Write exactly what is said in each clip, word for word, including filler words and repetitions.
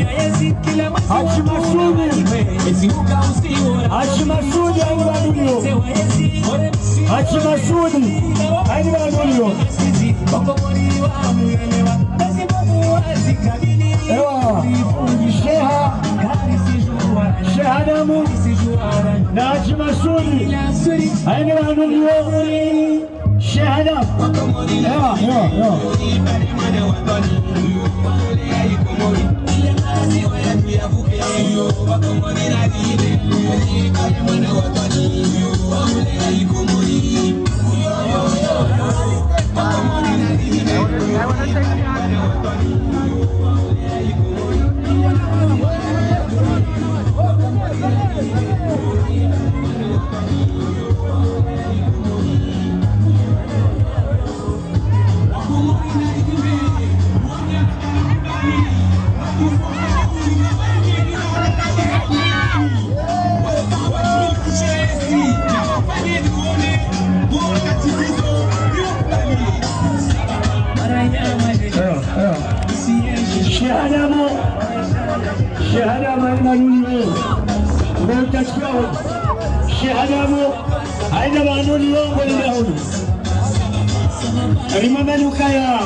Haji Masudi. Haji Masudi, ayi banulio. Haji Masudi, ayi banulio. Ewa. Sheha. Sheha Adamu. Na Haji Masudi, ayi banulio. Sheha Adamu. Ewa, ewa, ewa. Sheha Adamu, Sheha Adamu, ayi banulio. Sheha Adamu, ayi banulio, ngwende hunu. Rimwambieni ukaya,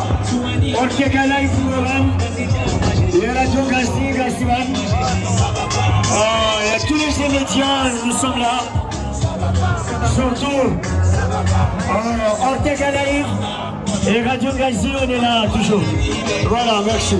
Ortega Live, Roland, ya Radio Gazi, Gazi One. Ah, il y a tous les médias, nous sommes là. Surtout, euh, Ortega Live et Radio Gazi, on est là toujours. Voilà, merci.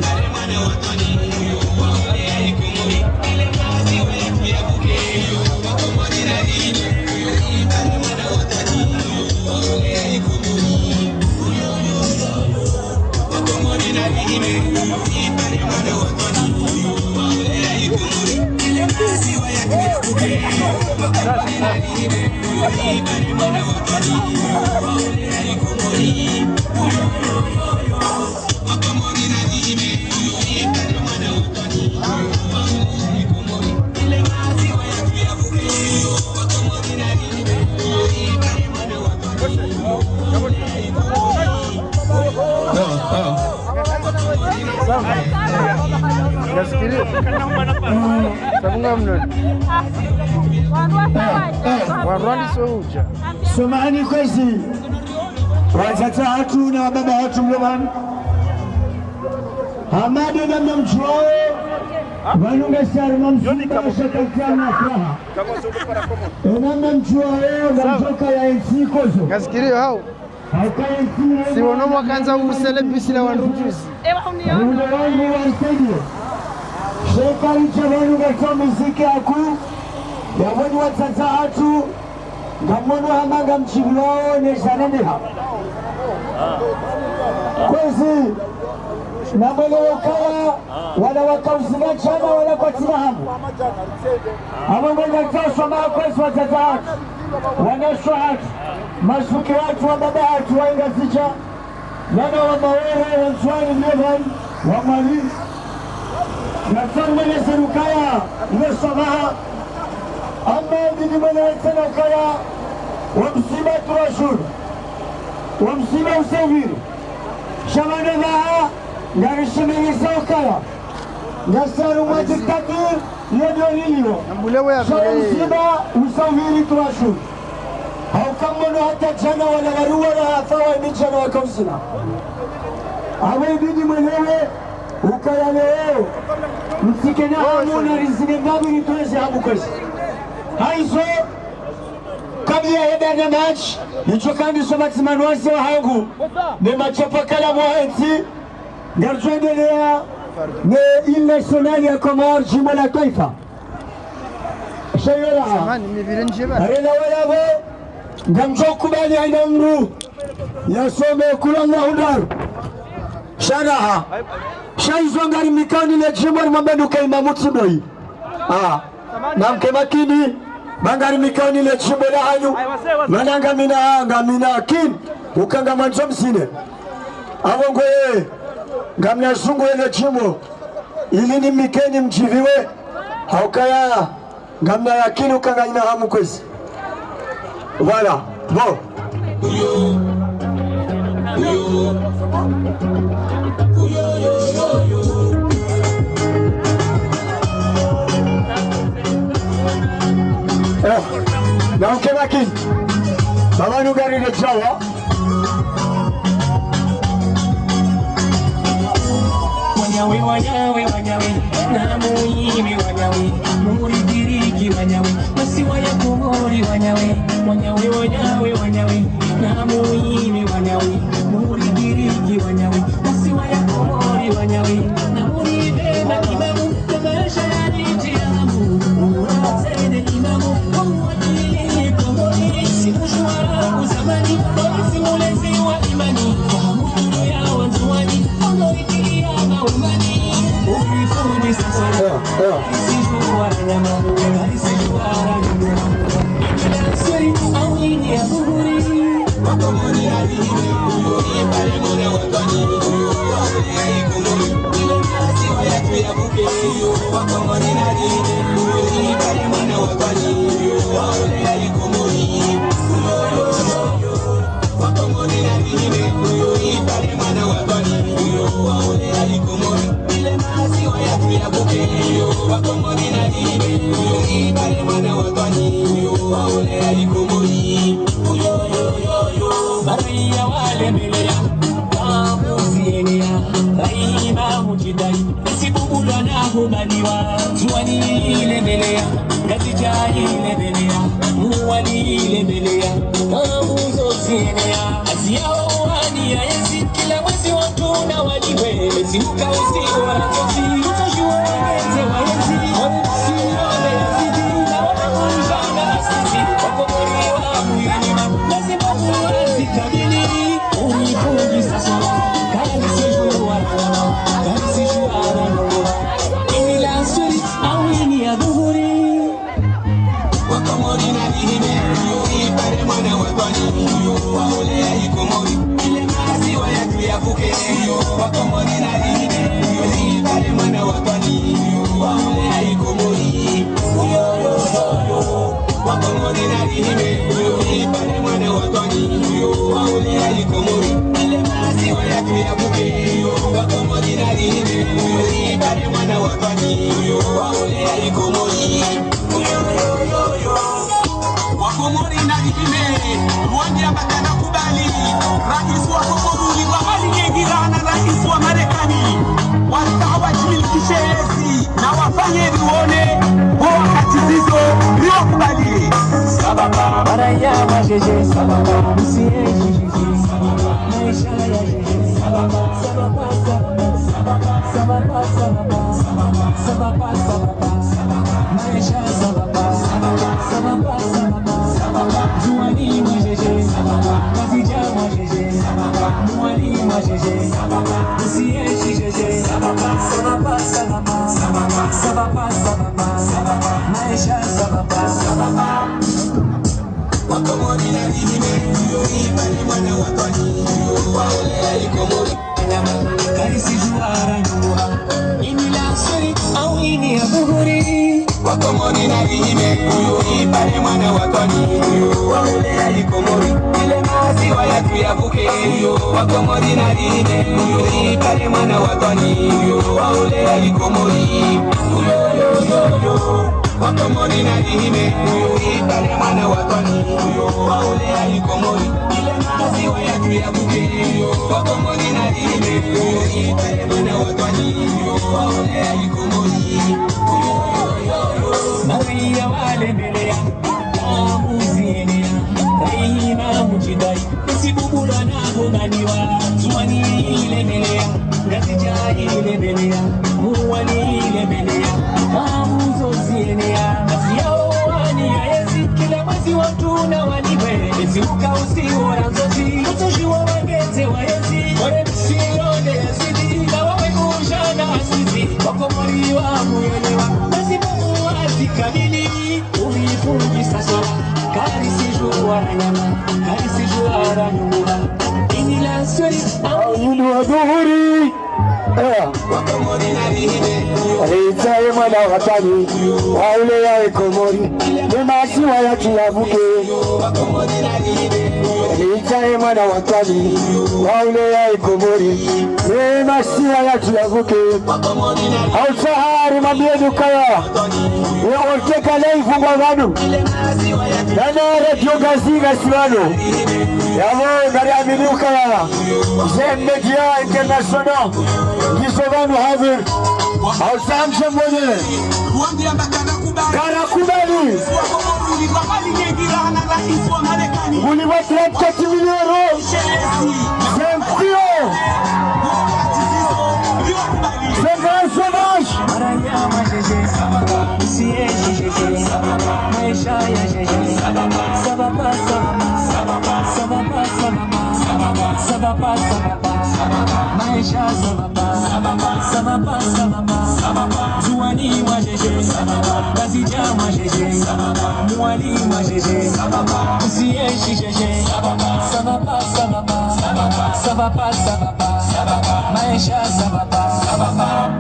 Samahani kwezi, wadzadze hatru na wababa hatru mlo pvanu. Hamadi namna mdjuwao, pvanu ngasi harumwa msiba, shaka na furaha. Namna mdjuwao, ngamdjoka ya entsi kozo. Ngazikiriyo hao. Hauka entsi, si wono mwakandza usele bisi la wandru juzi. Muda wangu wa msaidiye. Sheka licha pvanu ngasi miziki yaku, ya pvoni wadzadze hatru, ngamwono hama ngamdjibiwao ne djana ndeha. Kwezi, namwelewe ukaya, wala wakauzina djana wala kwatsi na hamu. Amba ngwenda tsaso maha kwezi wadzadze hatru, wanashe hatru, mazuki hatru, wababa hatru, wa Ngazidja, wana wa Maore, wa Ndzuwani, mlo pvanu, wa Mwali. Ngamdjo mweleze ukaya, ile swabaha. Amma ndini mweleze ukaya, wo msiba trois jours. Wo msiba usa uviri. Sha mana maha, ngarishemeleza ukaya. Ngasi harumwa dictature, iyo ndiyo lilio. Sha wo msiba usa uviri trois jours. Hauka mwono hata djana wala waruwa na hafa wa imi djana wakauzina. Amba ibidi mwelewe, ukaya leo, mtsike na hamu na rizine mbapvi ritoweze hamu kwezi. Hayizo, kabla ya hwenda na match, nidjo kandisa matsi manwaze wahangu, ne match ya pvakala mwa entsi, ngaridjo endelea, Ne hymne national ya Komori, djimbo la twaifa. Sha iyo raha. Arela wala bo, ngamdjo kubali haina mdru yasome kula mwa hundaru. Sha raha. Sha izo ngari mikaoni le djimbo ni mwambe nuka imamu tsi ndo yi. Ah. Namke makini, ba ngari mikaoni le djimbo la hanyu. Mana ngamina, ngamina yakini uka ngamwandzo mzine. Apvo ngwe, ngamina zungu ele djimbo ili nimikeni mdjiviwe. Haukaya, ngamina yakini uka ngayina hamu kwezi. Voilà. Bon. Eh, namke makini. Baba nugari de jawa. Wanyawe, wanyawe, wanyawe, na muhime wanyawe, muridiriki wanyawe, masiwa ya Komori wanyawe, wanyawe, wanyawe, wanyawe, na muhime wanyawe, muridiriki wanyawe, masiwa ya Komori wanyawe, na muribeba imamu, na maesha ya nchi yangu, murasene imamu, kwa uadili Komori, si mshuara uzamani, kwa si mulezi wa imani, kwa mutulu ya wanzuwani, Maraya walembeleya, kamuzieleya, raima mujidai, isi kubulwa na kubaliwa, zuwani ilembeleya, ngazidja ilembeleya, muwali ilembeleya, kamuzo zieleya, azi yao wani ya yezi, kila mwezi watuna waliwe, ezi muka usi wa rakozi, kutajua weze wa yezi, wale si wale ya zidi, na wale kujana asidi, wakomori wa muhini, lazima muwezi kabili. Wakomori na ihime, Rwanda ya batana kubali, rais wa Komori wa hali yengira na rais wa Marekani, watawa jimilkishe yezi, na wafanye rione, bo wakati zizo, riwakubali. Sababa. Maraya majeje, sababa. Usiye jijiji, sababa. Maisha ya jeje, sababa. Sababa, sababa. Sababa, sababa. Sababa, sababa. Maesha sababa, sababa, sababa. Zuwani mwajeje, sababa. Kazidja mwajeje, sababa. Mwali mwajeje, sababa. Usiyeshi jeje, sababa. Sababa, sababa. Sababa, sababa. Maesha sababa, sababa. Wakomori na ihime, uyo ipare mwana wa Komori, uyo waole ya Komori. Karisi juara nyuha. Ini la siri, au ini ya buhuri. Wakomori na ihime, uyo ipare mwana wa Komori, uyo waole ya Komori. Ile maziwa ya tuyabuke, uyo Wakomori na ihime, uyo ipare mwana wa Komori, uyo waole ya Komori. Uyo, yo, yo, yo. Wakomori na ihime, uyo ipare mwana wa Komori, uyo waole ya Komori. Ile maziwa ya tuyabuke, uyo Wakomori na ihime, uyo ipare mwana wa Komori, uyo waole ya Komori. Uyo, yo, yo, yo. Maraya walembeleya, kamuzieleya, raima mujidai, isi kubulwa na kubaliwa, zuwani ilembeleya, ngazidja Ile bendera, Mwali ile bendera, mahuzo zienea. Basi yao wani ya ezi, kila mwezi wandru na waniwe. Ezi uka usi ora nzozi, utuji wa wageze wa ezi. Ore msirode yazidi, na wawe ujana asizi. Wakomori wa muelewa, basi Mungu azikabili. Uyifungi sasora, kari sijua na nyama, kari sijua na nyumba. Ini la sweri, au yinu wa dhuhuri. Eh. Ritsahe mwana wa Twani, wa ule ya Komori, ne masiwa ya tuyavuke. Ritsahe mwana wa Twani, wa ule ya Komori, ne masiwa ya tuyavuke. Au sahari mambie dukaya, ye orteka live ngwa pvanu. Nana Radio Gazi ngasi pvanu. Yapvo ngari amini ukaya. Zen Media International. Ngizo pvanu hadhir. Au samshe mwenye. Karakubali. Ngulipvwa trente-quatre mille euros. Zen Kio. Zen Grand Sauvage. Maisha ya jeje. Ça va pas, ça va pas, ça va pas, ça va pas, ça va pas. Maisha ça va pas, ça va pas, ça va pas, ça va pas. Zuwani mwa jeje, Ngazidja mwa jeje, Mwali mwa jeje, Mutsi Yeshi jeje. Ça va pas, ça va pas, ça va pas, ça va pas. Maisha ça va pas, ça va pas.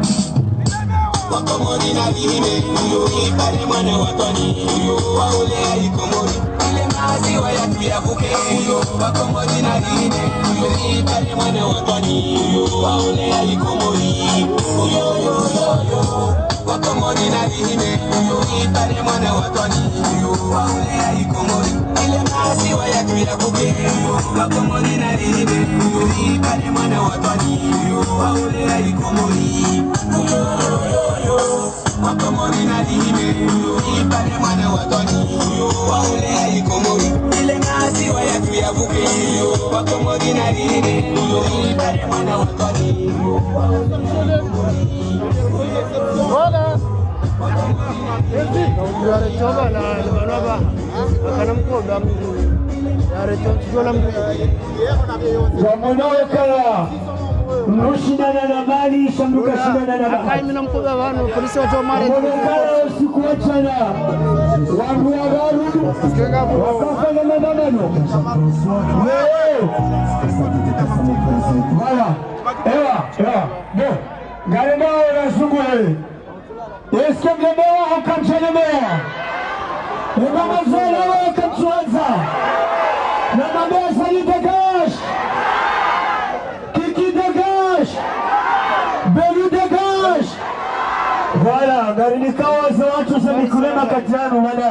Wakomori na lihime, uyo ipare mwana wa Twani, uyo wa ule ya Ikomori. Ile maziwa ya tuyavuke, uyo Wakomori na lihime, uyo ipare mwana wa Twani, uyo wa ule ya Ikomori. Uyo, yo, yo, yo. Wakomori na lihime, uyo ipare mwana wa Twani, uyo wa ule ya Ikomori. Ile maziwa ya tuyavuke, uyo Wakomori na lihime, uyo ipare mwana wa Twani, uyo wa ule ya Ikomori. Uyo, yo, yo, yo. Wakomori na lihime, uyo ipare mwana wa Twani, uyo wa ule ya Ikomori. Ile maziwa ya tuyavuke, uyo Wakomori na lihime, uyo ipare mwana wa Twani, uyo wa ule ya Ikomori. Voilà. Wamwona wekala, mnushindana na mali, shamnuka shindana na mali. Wamwona wekala usiku wa jana, wandru wa Garu, wakafanya maandamano. Wewe. Voilà. Ewa, ewa. Bon. Ngarendao na zungu he. Est-ce que mlemewa au kamtsi lemewa? Eba mazola wa kamtsuandza. Na mambesa ni dégage. Kiki dégage. Belu dégage. Voilà, ngari nikao wazee watru ze mikule makati yanu, wana.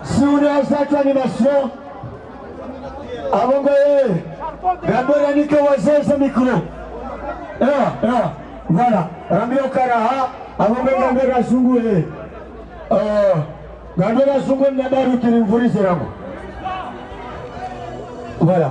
Si une wazee watru animation. Apvo ngo ye. Ngambora nike wazee ze mikro. Ewa, ewa. Voilà. Rambi okara ha. Apvo ngo ngambora zungu ye. Eh, ngambora zungu mna daru kiri mvurize rangu. Voilà.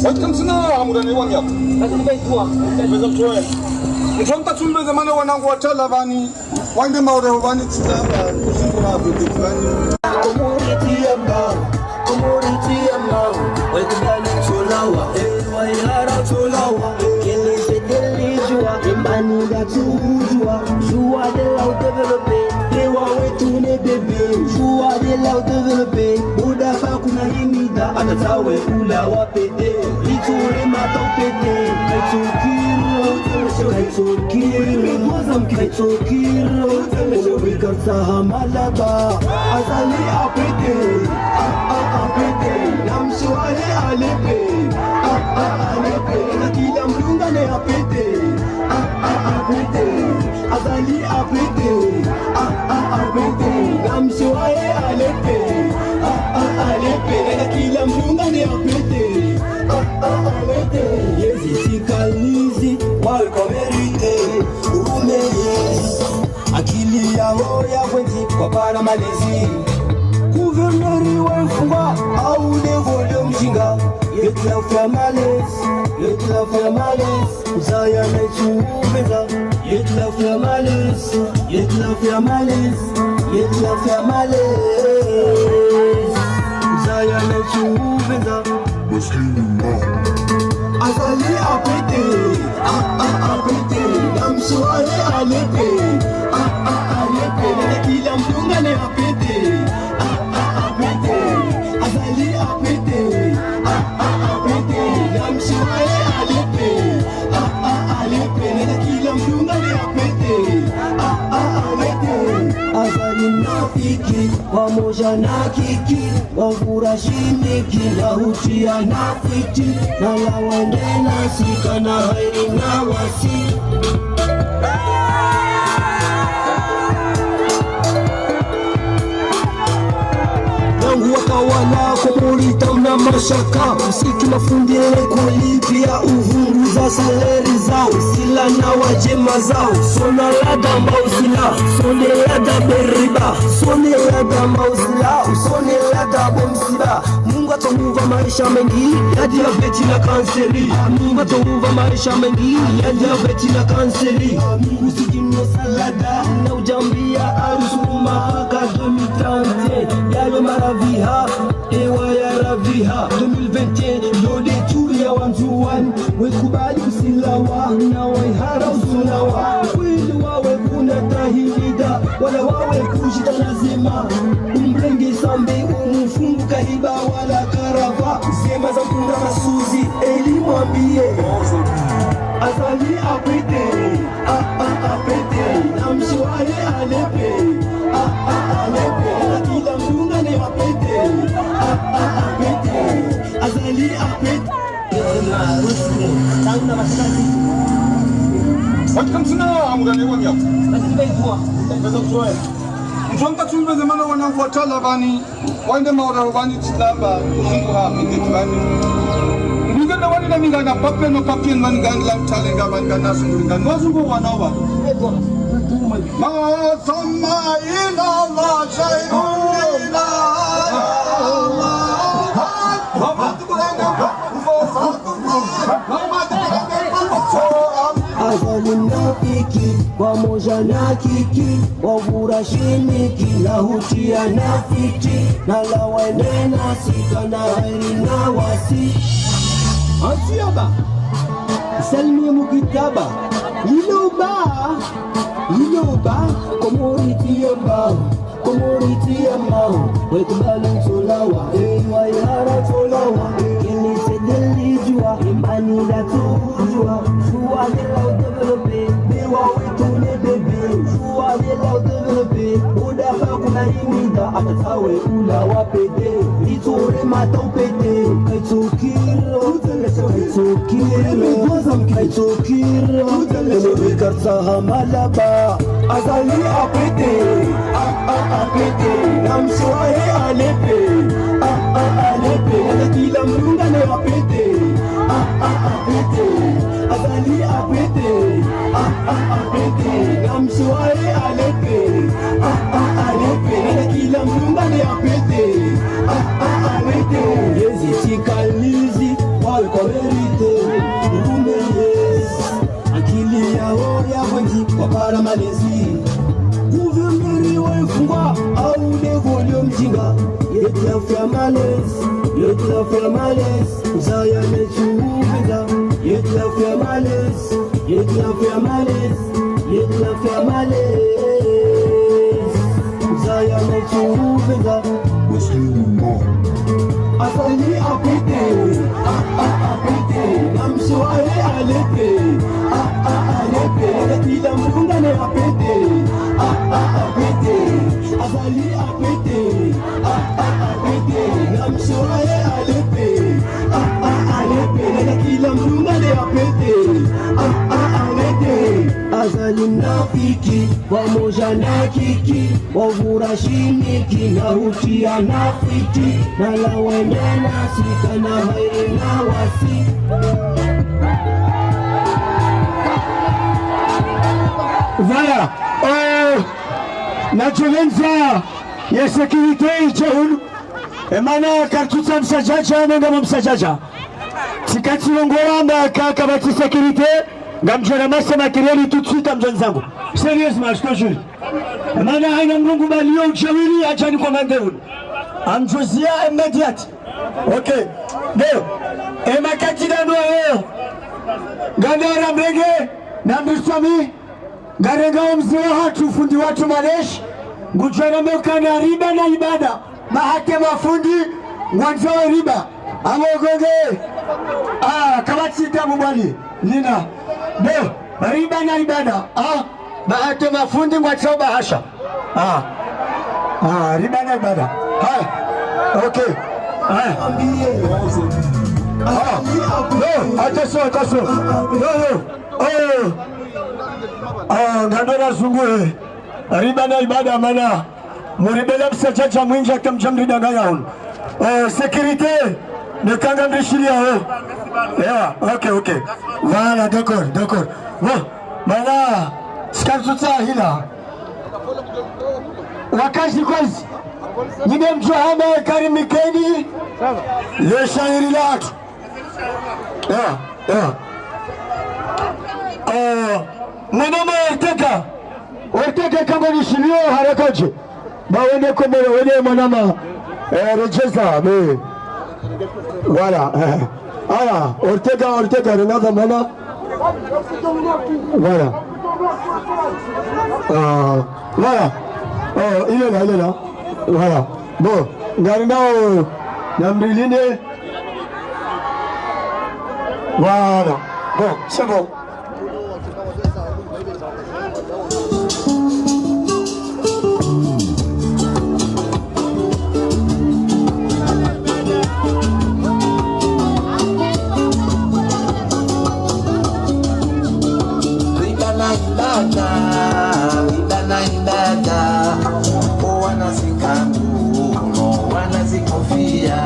Welcome to Nara, I'm gonna want you. Mtronka tumbe zamana wanangu wa Talavani. Wande maure huvani titamba, kuzungu na vete kuvani. Komori tiyamba, Komori tiyamba. Wekubali tsolawa, eh, wayara tsolawa. Kele se deli jua, embani ga tu jua. Jua de la développer, de wa wetu ne bébé. Jua de la développer, buda pa kuna imida, ata tawe ula wa pété. Ituri mata pété, kaitsukiro, kaitsukiro, kaitsukiro. Omo bikarsa hamalaba, Azali a pété, a, a, a pété. Namshiwaye a lépée, a, a, a lépée. Na kila mdunga ne a pété, a, a, a pété. Azali a pété, a, a, a pété. Namshiwaye a lépée, a, a, a lépée. Na kila mdunga ne a pété, a, a, a pété. Yezi sikalizi, welcome every day. Umeye, akili yawo ya kwezi kwa para malezi. Gouverneur wa mfunga, au de volume mjinga. Yeti la faire malaise, yeti la faire malaise. Uzaya na chuveza, yeti la faire malaise, yeti la faire malaise, yeti la faire malaise. Uzaya na chuveza. Azali a pété, a, a, a pété, Namshiwaye a lépée, a, a, a lépée, na kila mdunga ne a pété, a, a, a pété, Azali a pété, a, a, a pété, Namshiwaye a lépée, a, a, a lépée, na kila mdunga ne a pété, a, a, a pété, Azali na fiki, pamoja na kiki. Wavura shimiki, na hutia na fiti, na lawende na sika, na haini na wasi. Nangu wakawala Komori tamna mashaka, usiki mafundi lekoli pia uvunguza saleri zao, sila na wajema zao, sona lada mbausila, sone lada beriba, sone lada mbausila, sone lada bomsila. Mungu atohuva maesha mengi ya diabeti na kanseri. Mungu atohuva maesha mengi ya diabeti na kanseri. Usikimno salada na ujambia arusuma haka deux mille trente. Yayo maraviha, ewa ya raviha. Deux mille vingt et un, yo de tu ya wanzuwani. Wekubali kusilawa, na waihara usulawa. Kweli wawe kuna tahimida, wala wawe kujita lazima. Umrenge sambe, umufungu kahiba, wala karava. Zema za kuna masuzi, eli mwambie. Azali a pété, a, a, a pété. Namshiwaye a lépée, a, a, a lépée. Na kila mdunga ne a pété, a, a, a pété. Azali a pété. Welcome to Nara, I'm gonna want you. Mtronka tumbe zamana wanangu wa Talavani. Wande maura vani titamba, kuzungu ha, mende kivani. Mingana wani na mingana papier no papier, mani gani la mtale nga, mani gani na sunguri gani. Wazungu wanawa. Ma thumma ila Allah shay'un ila Allah. Azali mnafiki, pamoja na Kiki, wavura shimiki, na hutia nafiti, na lawa ende nasi, kana heri na wasi. Ansiaba, Salmi Mukitaba, Iloba, Iloba, Komori tiamba. Komori tiamba, wekubali tsolawa, eh, wa ihara tsolawa, eh. Kini sedeli jua, imani da tu jua, jua de la développer, de wa we tourner bébé, jua de la développer, oda fa kuna imida, ata sawe ula wa pété, itore ma tempête, kaitsokira, kaitsokira, kaitsokira, ene kartsa ha malaba. Azali a pété, ah, ah, a pété, na mshoa ye a lepe, ah, ah, a lepe, na kila mdru ngane a pété, ah, ah, a pété, Azali a pété, ah, ah, a pété, na mshoa ye a lepe, ah, ah, a lepe, na kila mdru ngane a pété, ah, ah, a pété. Yezi tsikalizi, wawe kwa vérité, ume yes. Akili yawo ya bwanji wapara malezi. Gouverneur wa ifungwa, au de volio mjinga. Yeti la fia malezi, yeti la fia malezi. Zaya ne chuveza, yeti la fia malezi, yeti la fia malezi, yeti la fia malezi. Zaya ne chuveza. Azali a pété, ah, ah, a pété, na mshoa ye a lepe, ah, ah, a lepe, na kila mdru ngane a pété, ah, ah, a pété, Azali a pété, ah, ah, a pété, na mshoa ye a lepe, ah, ah, a lepe, na kila mdru ngane a pété, ah, ah, a pété. Azali mnafiki, pamoja na Kiki, wavura shimiki, na hutia nafiti, na lawa ende nasi, kana heri na wasi. Voilà. Euh, na challenge ya sécurité icho hunu. Emana kartutsa msadjadja, nenga msadjadja. Tsikatsi longora amba ka, kapvatsi sécurité, ngamdjona mase matériel tout de suite, amdjoni zangu. Sérieusement, je te jure. Mana haina mlungu baliyo ushawiri, adjani kwa mande unu. Amdjozia immédiat. Ok. Ndio. Ema kati dano yo. Nganda ramrenge, na mriswami. Ngarenga omzi wahatru fundi watru Maleshi. Ngudjwena mekana riba na ibada. Mahate mafundi, ngwandzo riba. Amo gonge. Ah, kapvatsi tabu bwani. Nina. Ndio. Riba na ibada. Ah. Bahati mafundi ngwa tsao bahasha. Ah. Ah, riba na ibada. Haya. Ok. Haya. Ah. No, attention, attention. No, no. Oh. Ah, ngando na zungu, eh. Riba na ibada mana. Muribela msadjadja mwindji hata mdjamridanganya hunu. Euh, sécurité, ne kanga mrishiliya ho. Yeah, ok, ok. Voilà, d'accord, d'accord. Bon, mana, tsikatutsa hila. Wakazi kwazi. Nyi nde mdjo hamba Karim Keni. Le shairi latru. Yeah, yeah. Euh, mwanama Ortega. Ortega kama nishiliyo haraka dje. Ba wende Komoro, wende mwanama, eh, Rejeza, be. Voilà, eh. Voilà, Ortega, Ortega, renga dhamana. Voilà. Ah, voilà. Oh, il est là, il est là. Voilà. Bon, ngarendao, namriline. Voilà. Bon, c'est bon. Riba na ibada, riba na ibada, o wana zikandu, no wana zikofia.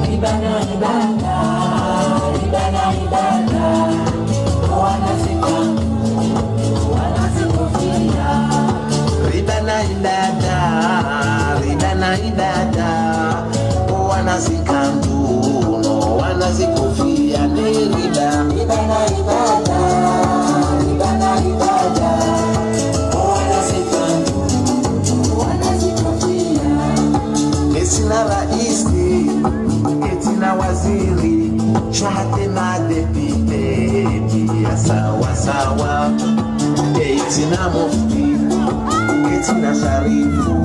Riba na ibada, riba na ibada, o wana zikandu, o wana zikofia. Riba na ibada, riba na ibada, o wana zikandu, Shahate madepite, pia sawa sawa. Ketsina mufti, ketsina sharifu.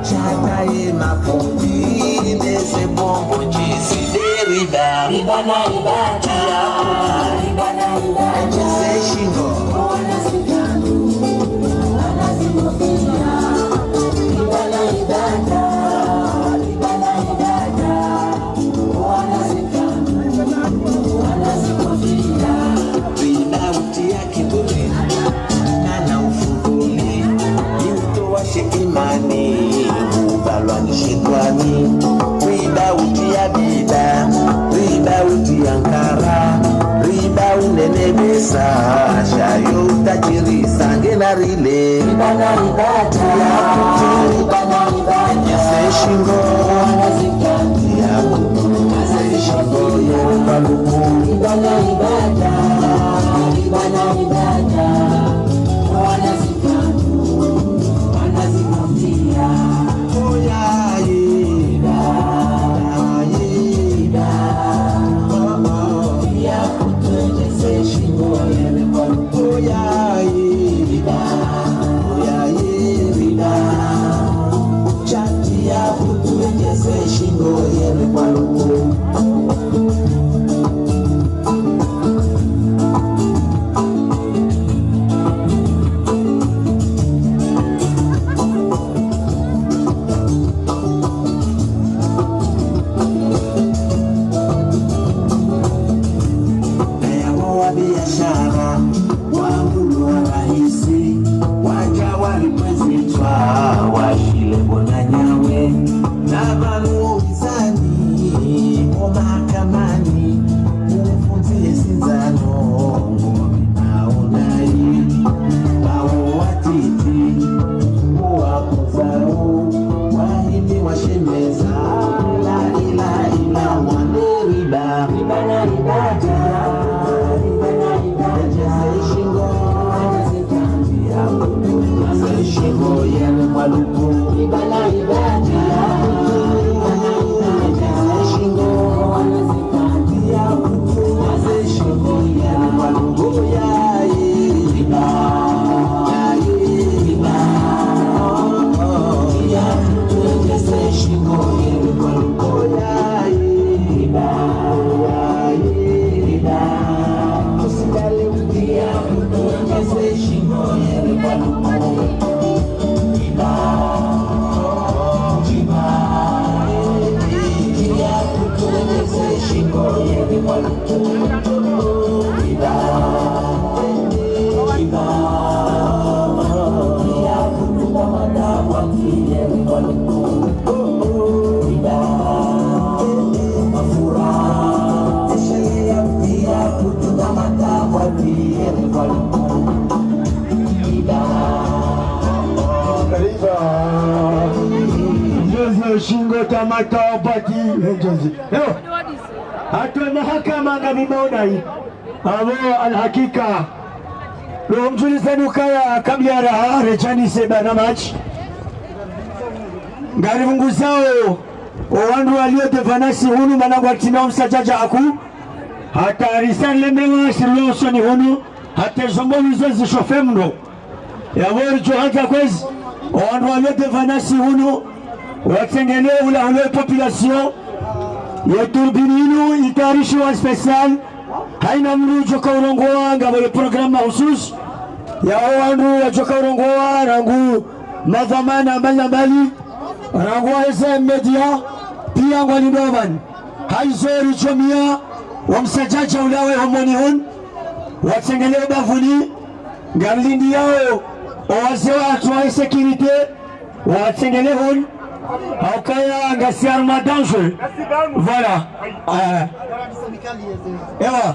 Shahata ye mafundi, neze bombo jisi de riba. Riba na ibada, riba na ibada. Jese shingo. Riba na ibada, riba na ibada. Riba utia kiburi, kana ufudhuli, ni utowa she imani, uvalwa ni shetwani. Riba utia biba, riba utia nkara, riba unenebesa, shayo utajirisa ngena rile. Riba na ibada, riba na ibada. Jese shingo. Riba na ibada, riba na ibada. Jese shingo, ye riba luku. Riba na ibada, riba na ibada. Wana zikatu, wana zikafia. Oya, ye. Riba, ye. Riba. Oh, oh. Ya kutu jese shingo, ye riba luku. Oya, ye. Riba. Oya, ye, riba. Shati ya kutu jese shingo, ye riba luku. Nayawo wa biashara, wahulu wa rahisi, waja walipwe zitswa, washile bona nyawe, na vanu izani, o mahakamani, ufundzi ye sindzano, ngomi maonai, bawo watiti, uwakozao, wahimi washemeza, la ilaha illa Allah, ne riba, riba na ibada, riba na ibada, jese shingo, jese shingo, ye riba luku, riba na ibada, riba na ibada, jese shingo, Riba. Jese shingo tamata bati, jese. Yo. Hatwe mahakama ngami maonai. Abo alhakika. Lo mdjulizani ukaya kabla raha redjani se barnamaj. Ngarivunguzao, o wandru walio de vanasi hunu mana ngwatsina umsadjadja aku. Hata risale mewa sirilo usoni hunu. Hata zombo wizo zishofe mno. Yabo ridjo handza kwezi, o wandru walio de vanasi hunu, watsengele hula hula population, ye tribune inu itayarishiwa spécial, haina mndru udjoka urongowa ngapvo ye programme mahususu, ya o wandru wadjoka urongowa rangu madhwamana mbali na mbali, rangu wa S M media, pia ngwalindwa vani. Haizo ridjo mia, wa msadjadja ulawe homoni hunu, watsengele bavuni, ngamlindiyao, o wazee watru wa sécurité, watsengele hunu, haukaya ngasi harumwa danger. Voilà. Eh. Ewa.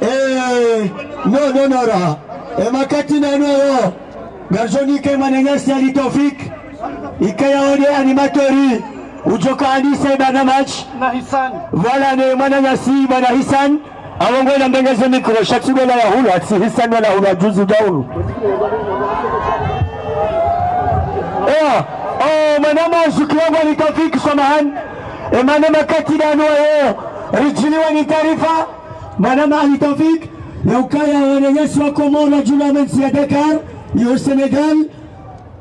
Eh, no, no, no, raha. E makati nanu yo. Ngaridjo nika mwananyasi Ali Taufik. Ikaya wo nde animateur. Udjoka andisa barnamaj. Na Hissan. Voilà, ne mwananyasi bwana Hissan. Abo ngwela mbengeze micro, sha tsi ngwela ya hulu, atsi Hissan wala hulu, ajuzi dja hulu. Ewa, o, mwanama azuki wangu Ali Taufik, samahani. E mana makati nanu yo, ridjiliwa ni taarifa, Madame Ali Taufik, ya ukaya wananyasi wa Komori wadjulwa harumwa entsi ya Dakar, yo Sénégal,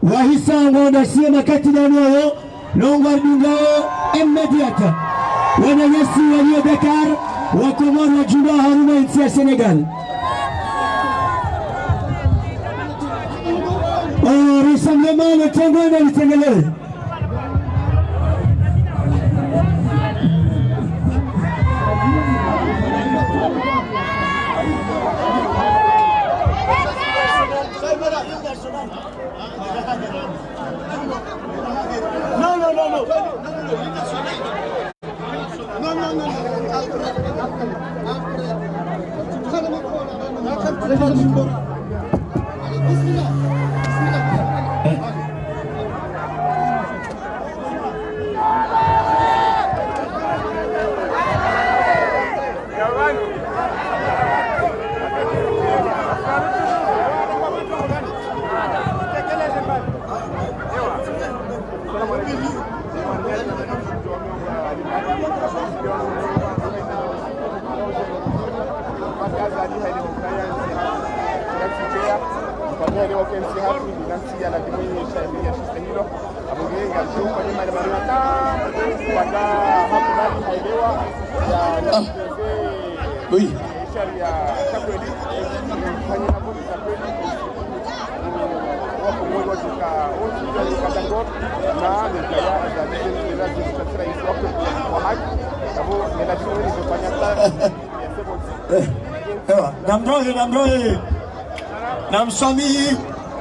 wahisa ngwandasiye makati danu wayo, longwa ridungao immédiat. Wananyasi waliyo Dakar, wa Komori wadjulwa harumwa entsi ya Sénégal. Oh, rassemblement, le tango na litengele. Non, non, non, non. Non, non, non, non. Après, après, après. Bismillah. Bismillah. Ah. Oui. Eh, ewa, namrohe, namrohe. Namswamihi.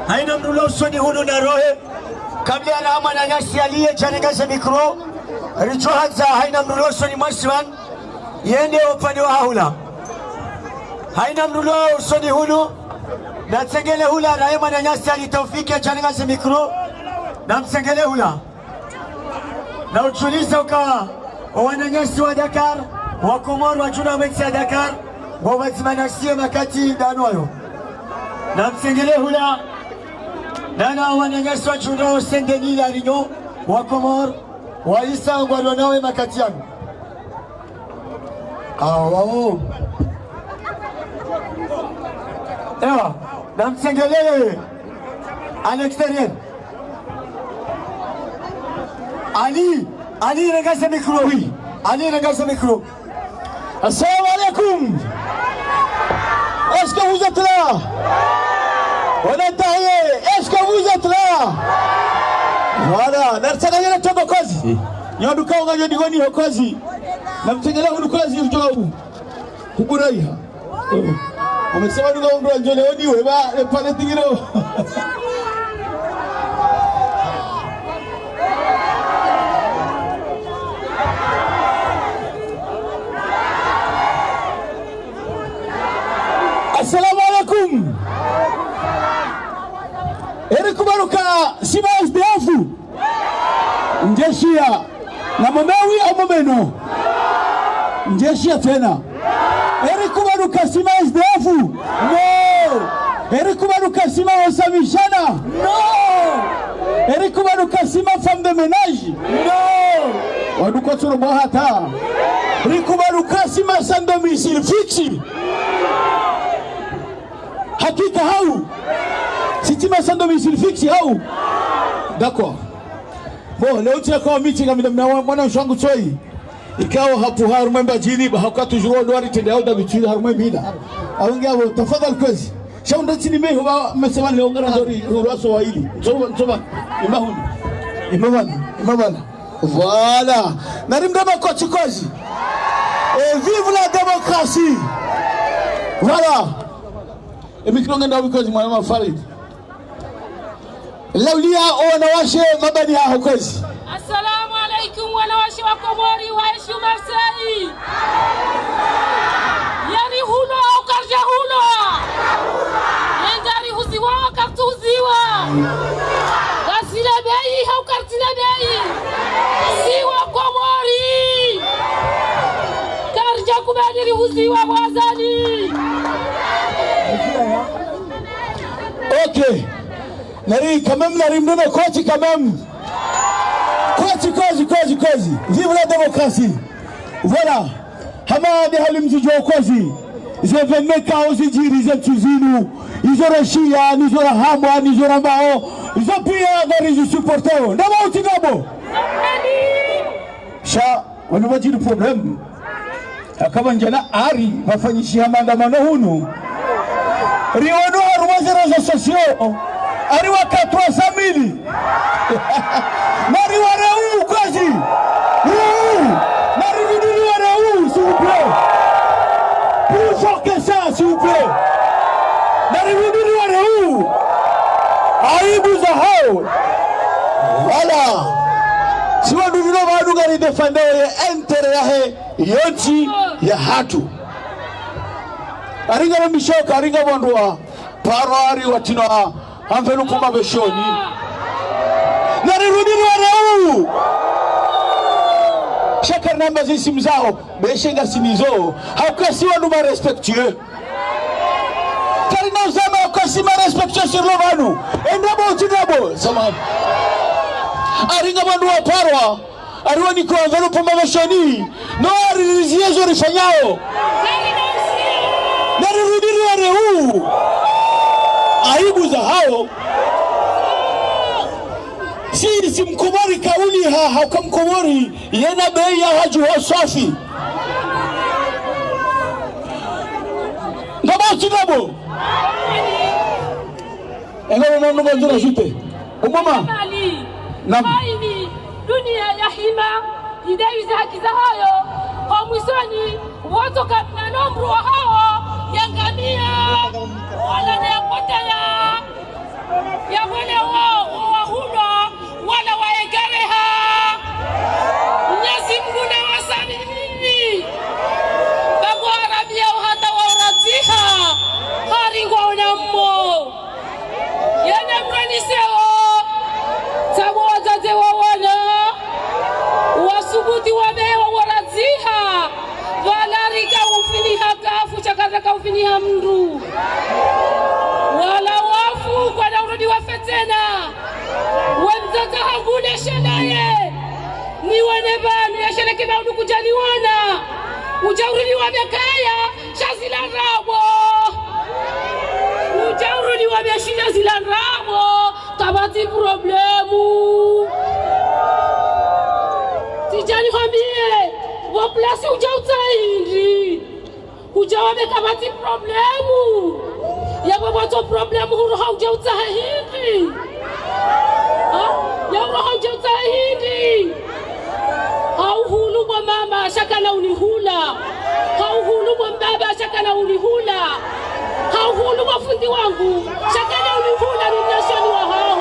Haina mndru ulo usoni hunu narohe. Kabla ya mwananyasi yaliye, djaningaze micro. Ridjo handza haina mndru ulo usoni mwasiwani yende upande wa hahula. Haina mndru ulo usoni hunu, natsengele hula, naye mwananyasi Ali Taufik, djaningaze micro. Namtsengele hula. Na udjuliza uka, o wananyasi wa Dakar, wa Komori wadjulwa harumwa entsi ya Dakar, ngwao pvadzima nasiye makati danu wayo. Namtsengele hula, nana wananyasi wadjulwa o Saint-Denis, La Réunion, wa Komori, wahisa ngwalio nawe makati yanu. Ah, wawo. Ewa, namtsengele à l'extérieur. Ali, Ali, rengaze micro. Oui. Ali, rengaze micro. Assalamu alaikum. Est-ce que vous êtes là? On est derrière. Est-ce que vous êtes là? Voilà. Natsanganyela tsobo kozi. Nyoduka unga nyodi goni ho kozi. Namtsengele hunu kozi ujobu. Kuburaiha. Amesema nduga undru wa njole oniwe ba, e pale tigiro. Assalamu alaikum. Eri kubaruka sima S D F. Ndjeshiya. Na momewi au momeno. Ndjeshiya tsena. Eri kubaruka sima S D F. No. Eri kubaruka sima wasamishana. No. Eri kubaruka sima femme de ménage. No. Waduko tsuro bo hata. Eri kubaruka sima sans domicile fixe. Hakika hau. Sima sans domicile fixe hau. D'accord. Bon, leo tia kwa miti kamida mna wa-, mwana mshangu tsoi. Ikao hapvo harumwa Mbadjini, ba hauka toujours ndo ari tende au d'habitude harumwa Mbina. Awange abo, tafadhali kwezi. Sha unda tsini meho ba, mesema leo ngara ndori, ruraso wa ili. Ntsoma, ntsoma. Imahuni. Imabana, imabana. Voilà. Narimdema koti kozi. Et vive la démocratie. Voilà. E micro ngenda wikozi mwana ma Farid. Laulia o wanawashe mabani ya hokozi. Assalamu alaikum, wanawashe wa Komori, wa eshu Marseille. Yari huno, au karja huno. Yendari huziwa, au kartu huziwa. Kasile beyi, au kartile beyi. Siwa Komori. Karja kubadiri huziwa mwazani. Ok. Nari, quand même, nari mdeme koti quand même. Koti, koti, koti, koti. Vive la démocratie. Voilà. Hama nde hali mzidjuwa ukwezi, ze événement kao zidjiri ze ntsu zinu, izo rashiya, nizo rahambwa, nizo rambao, izo piya ngarizisupporteo. Ndapvo utsi ndapvo? Sha, wanu pvadjiri problème. Akapvo ndjana hari pvafanyishiha maandamano hunu. Riwono harumwa ze réseaux sociaux, hari wa quatre cent mille. Nariwareu ukwezi. Uu. Narirudi riwareu, s'il vous plaît. Plus fort que ça, s'il vous plaît. Narirudi riwareu. Aibu zahao. Voilà. Si wandru rilo pvanu ngaridéfendeo ye intérêt yahe, ye ntsi yahatru. Hari ngarambishao ka hari ngapvo wandru wa paro hari watsina enveloppe mapveshoni. Narirudi riwareu. Sha karinamba zisimu zao, beshe ngasi nizo. Hauka si wandru ma respectueux. Karina uzamba hauka si ma respectueux si rilo pvanu. E ndapvo utsi ndapvo? Samahani. Hari ngapvo wandru wa paro hari wanikwa enveloppe mapveshoni, no hari riziye zo rifanyao. Narirudi riwareu. Aibu zahao. Si, si Mkomori kauliha, hauka Mkomori yena bei ya hadju ho swafi. Ndapvo utsi ndapvo? Engo mama, mama, nzura shute. Umama. Mali. Naam. Haini, dunia yahima, idai ze haki zahayo, ho mwisoni, wotoka mna nombru wahao, yangamia, wala ne yapoteya, yawone wo, wo wahulwa, wala waegareha. Mwenyezi Mungu nawasamihi. Babu harambia uhata wa uradziha, hari ngwaona mmo. Yene mraniseo, tabo wadzadze wa wana, wasubuti wabewa waradziha, pvala rika ufiniha kafu, sha karaka ufiniha mndru. Wala wafu, kwana urudi wafe tsena. We mdzadze hangu ne shelaye, niwone pvanu, ya sheleke maudu kudjaniwona. Udja urudi wambe kaya, sha zila ndrabo. Udja urudi wambe shinda zila ndrabo, kapvatsi problème. Tsidjani hwambie, wo place udja utsaha hindri. Udja wambe kapvatsi problème. Yapvo pvatso problème, huroha udja utsaha hindri. Ha? Ya huroha udja utsaha hindri. Hauhulu bo mama, sha kana unihula. Hauhulu bo mbaba, sha kana unihula. Hauhulu bo fundi wangu, sha kana unihula ni mnashoni wahao.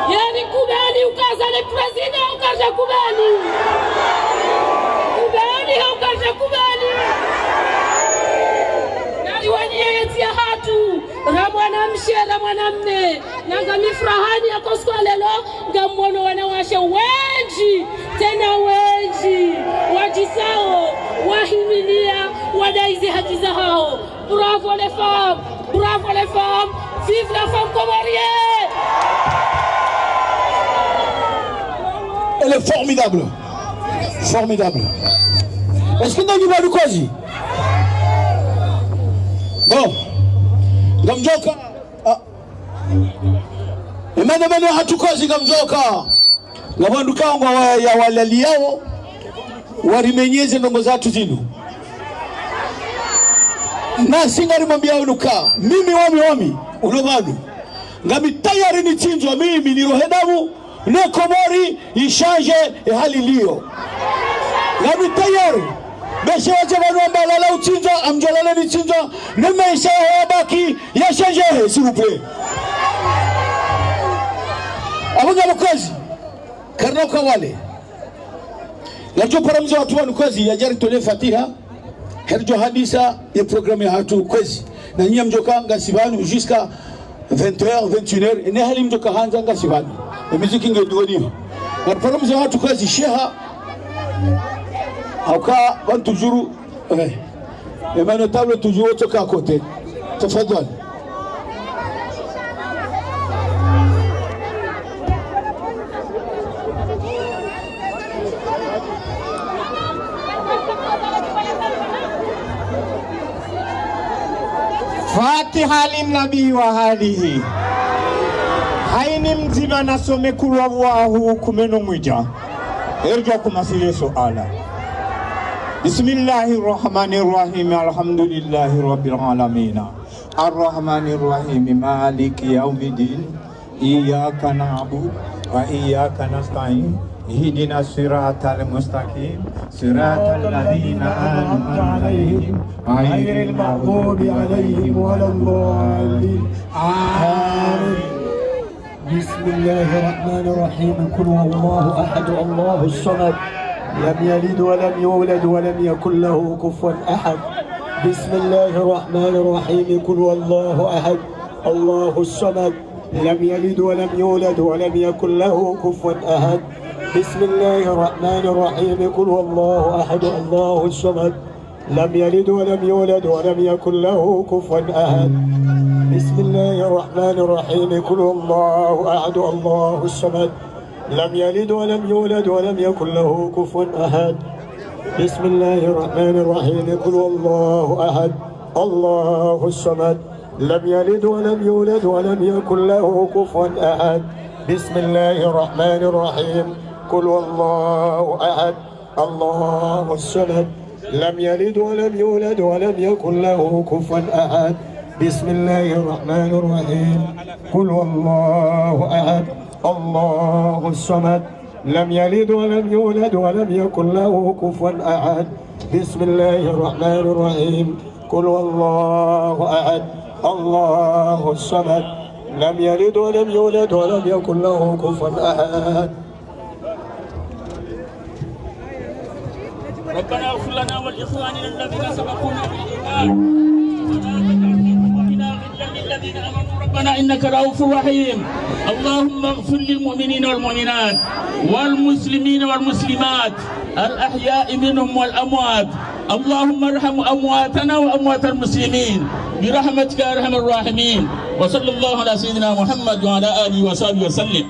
Yeni kubali ukaza le président, ukaza kubali. Kubali, ukaza kubali. Nari wani yeti yahatru, ra mwanamshe, ra mwanamme. Nanga mi furahani ya ko siku wa lelo, ngamwono wanawashe wendji, tsena wendji, wadjisao, wahimilia, wadai ze haki zahao. Bravo les femmes, bravo les femmes, vive la femme comorienne. Elle est formidable. Formidable. Est-ce que nous avons du kwezi? Bon. Ngamdjoka. Ah. Emana, emana, hatukozi ngamdjoka. Ngapvo wandru kangwa wa, ya walali yawo, warimenyeze ndrongo zatru zinu. Nasi ngarimwambia unu ka, mimi wami wami, ulo pvanu. Ngami tayari nitsindzwa, mimi nirohe damu, ne Komori, ishanje, ehali liyo. Ngami tayari. Beshe wadje pvanu wamba lala utsindzwa, amdjolala nitsindzwa, ne maesha ya yabaki, yashanje, s'il vous plaît. Apvo ngapvo kwezi, karina uka wale. Yadjo para mze watru wanu kwezi, yadjari tole fatiha, herdjo hadisa ye programme yahatru kwezi. Na nyi ngamdjoka ngasi pvanu jusqu'à vingt heures, vingt et une heures, ene hali mdjoka handza ngasi pvanu. Emiziki nge diwoniho. Ngariparo mze watru kwezi sheha. Hauka pvanu toujours, eh. Emana table toujours toka à côté. Tafadhali. Fatiha linnabi wa alihi. Hayina mdzima nasome kulwa wahu kume no mwedja. Erdjo kumasile suala. بسم الله الرحمن الرحيم. الحمد لله رب العالمين. الرحمن الرحيم. مالك يوم الدين. إياك نعبد وإياك نستعين. اهدنا الصراط المستقيم. صراط الذين أنعمت عليهم غير المغضوب عليهم ولا الضالين. آمين. بسم الله الرحمن الرحيم. قل هو الله أحد، الله الصمد، لم يلد ولم يولد ولم يكن له كفوا أحد. بسم الله الرحمن الرحيم. قل هو الله أحد، الله الصمد، لم يلد ولم يولد ولم يكن له كفوا أحد. بسم الله الرحمن الرحيم. قل هو الله أحد، الله الصمد، لم يلد ولم يولد ولم يكن له كفوا أحد. بسم الله الرحمن الرحيم. قل هو الله أحد، الله الصمد، لم يلد ولم يولد ولم يكن له كفوا أحد. بسم الله الرحمن الرحيم. قل هو الله أحد، الله الصمد، لم يلد ولم يولد ولم يكن له كفوا أحد. بسم الله الرحمن الرحيم. قل هو الله أحد، الله الصمد، لم يلد ولم يولد ولم يكن له كفوا أحد. بسم الله الرحمن الرحيم. قل هو الله أحد، الله الصمد، لم يلد ولم يولد ولم يكن له كفوا أحد. بسم الله الرحمن الرحيم. قل هو الله أحد، الله الصمد، لم يلد ولم يولد ولم يكن له كفوا أحد. ربنا اغفر لنا ولإخواننا الذين سبقونا بالإيمان ولا تجعل في قلوبنا غلا للذين آمنوا ربنا إنك رؤوف رحيم. اللهم اغفر للمؤمنين والمؤمنات والمسلمين والمسلمات الأحياء منهم والأموات. اللهم ارحم أمواتنا وأموات المسلمين برحمتك يا أرحم الراحمين. وصلى الله على سيدنا محمد وعلى آله وصحبه وسلم.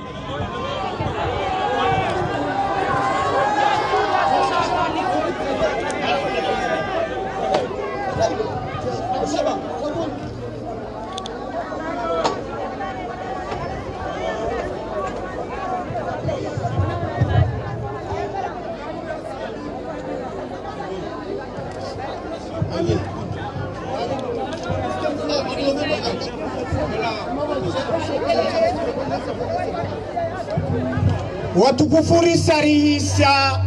Watukufu, risarihisa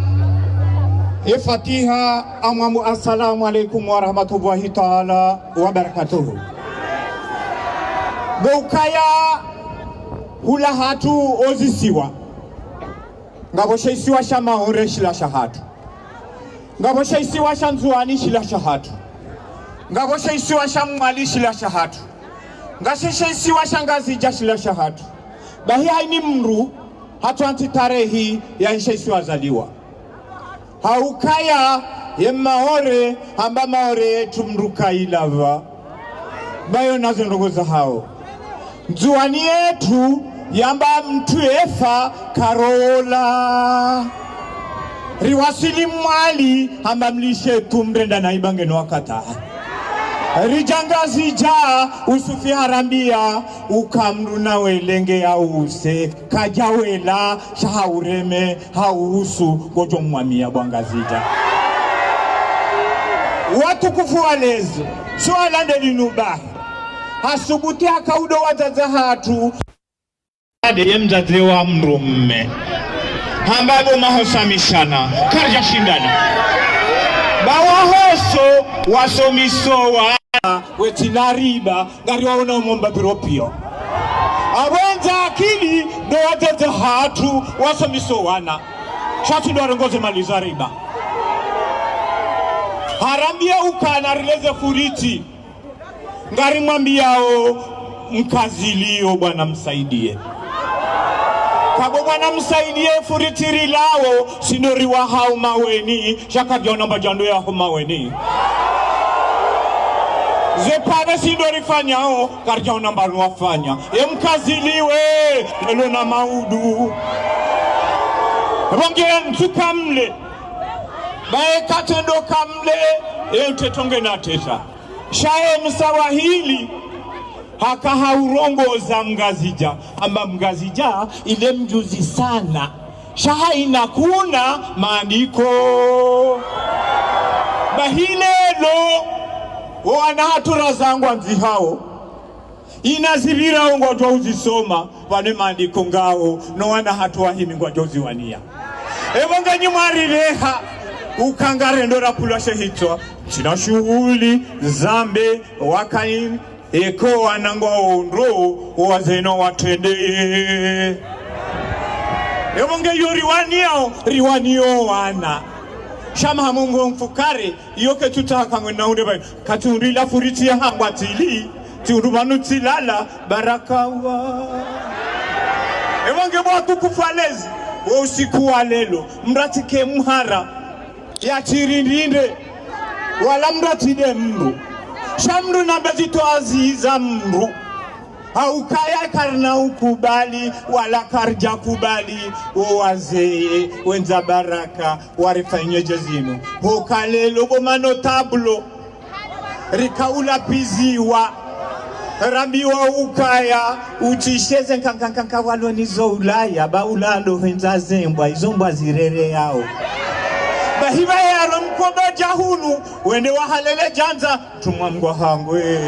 ye Fatiha, amwamu, assalamu alaikum warahmatullahi taala wabarakatuhu. Bo ukaya hula hatru ozisiwa. Ngapvo she isiwa sha Maore shila shahatru. Ngapvo she isiwa sha Ndzuwani shila shahatru. Ngapvo she isiwa sha Mwali shila shahatru. Ngasi she isiwa sha Ngazidja shila shahatru. Bahi hayina mndru hatru antsi tarehi ya ishe isiwa azaliwa. Ha ukaya ye Maore, hamba Maore yetru mndru kayilapva. Bayo nazo ndrongo zahao. Ndzuwani yetru yamba mndru yefa karola. Riwasili Mwali hamba mlishe tu mrenda na ibange no wakata. Ridja Ngazidja, Usufi harambia uka mndru na welenge ya use, kadja wela, sha ha ureme, ha uhusu, ngodjo mwamia bo Wangazidja. Watukufu walezi, suala nde linu bahi. Hasubuti haka udo wadzadze hatru. Ade ye mdzadze wa mdrume. Hamba bo mahosamishana, karidja shindana. Ba wahoso, wasomiso wana, wetsi na riba, ngari waona umomba piropio. Apvo ndza akili, ndo wadzadze hatru, wasomiso wana. Sha tsi ndo warongoze mali za riba. Harambia ukana rileze furiti. Ngari mwambiao mkazilio Bwana Msaidie. Kabo Bwana Msaidie furiti rilao, si ndo riwahao Maweni, sha karidja ona mba djando yaho Maweni. Ze pare si ndo rifanyao, karidja ona mba nwafanya. Ye mkaziliwe, elo na maudu. Ronge ntsu kamle. Baye katrendo kamle, ye mtetonge na teta. Sha ye mswahili haka haurongoza mngazidja, amba mngazidja ile mdjuzi sana. Sha haina kuna maandiko. Bahi leo, wo wana hatru razangwa ndzihao. Ina zipvirao ngwadjo uzisoma, pvanu ye maandiko ngayo, no wana hatru wahimi ngwadjo uziwania. Epvo nganyi mwariveha, uka ngarendo rapvulwa she hitswa, ntsina shuhuli, zambe, wakaini, eka wana ngwaondo, wazee no watrendeye. Epvo nge yo riwaniao, riwanio wana. Sha maha Mungu mfukare, iyo ketsu taka ngwena unde pvanu. Katsi undru ila furiti ya hangwa tili, tsi undru pvanu tsilala, baraka wa. Epvo nge bo watukufu walezi, wo usiku wa leo, mdru atsike mhara, ya tsirindinde, wala mdru atside mdru. Sha mdru nambe zitwazi za mdru. Haukaya karina ukubali, wala karidja kubali, wo wazee, wendza baraka, warifanyedje zinu. Hoka leo bo manotablo, rika ulapiziwa, rambiwa ukaya, utsisheze nkankankanka walo nizo ulaya, ba ulalo hwendza zembwa, izo mbwa zirereyao. Bahi ba yaro mkoba dja hunu, wende wahalele djandza, tumwa mgwa hangwe.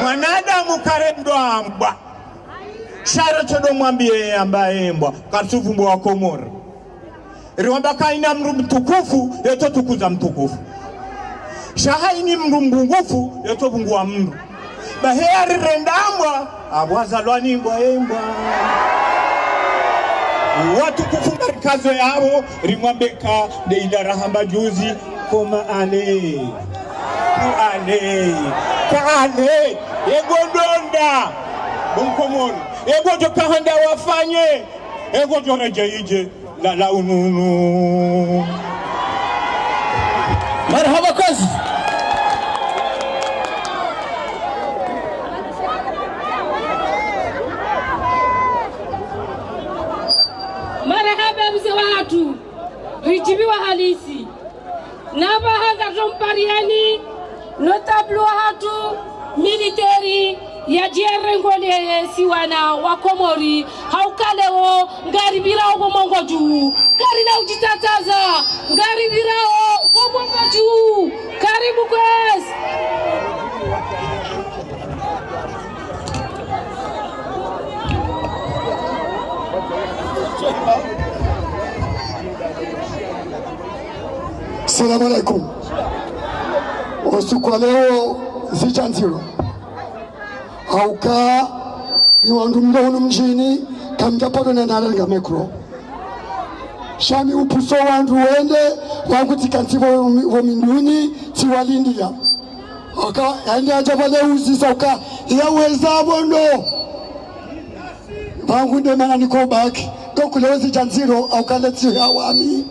Mwanadamu karendwa mbwa. Sha ro tsodo mwambiye amba embwa, kartsu pvumbuwa Komori. Riwamba kaina mdru mtukufu, yetso tukuza mtukufu. Sha haina mdru mbungufu, yetso pvunguwa mdru. Bahi yarirenda mbwa, apvo azalwa ni mbwa embwa. Watukufu marikazo yapvo, rimwambe ka, nde ila rahamba djuzi, koma ale. Ku ale. Ka ale. Ego ndonda. Bo Mkomori. Ego djo kahanda wafanye. Ego djo redjeyi dje. Lala ununu. Marahaba kwezi. Marahaba mze wahatru. Ridjibiwa halisi. Na pvaha ngarompariyani, notable wahatru, militaire, yadjere ngole si wana wa Komori, hauka leo, ngaripvirao pvo mongo dju, karina udjitsatsaza, ngaripvirao pvo mongo dju, karibu kwezi. Salamu alaikum. Usiku wa leo zidja ndziro. Hauka nyi wandru mlo hunu mdjini, kamdjaparo nena narenga micro. Sha mi upvuso wandru wende, wangu tsikantsi pvo, pvo minduni, tsiwalindiya. Oka, yende yadja pvale uzisa uka, yaweza pvo ndo. Pvangu nde mana niko baki, ko kule zidja ndziro, hauka letsi ya wami.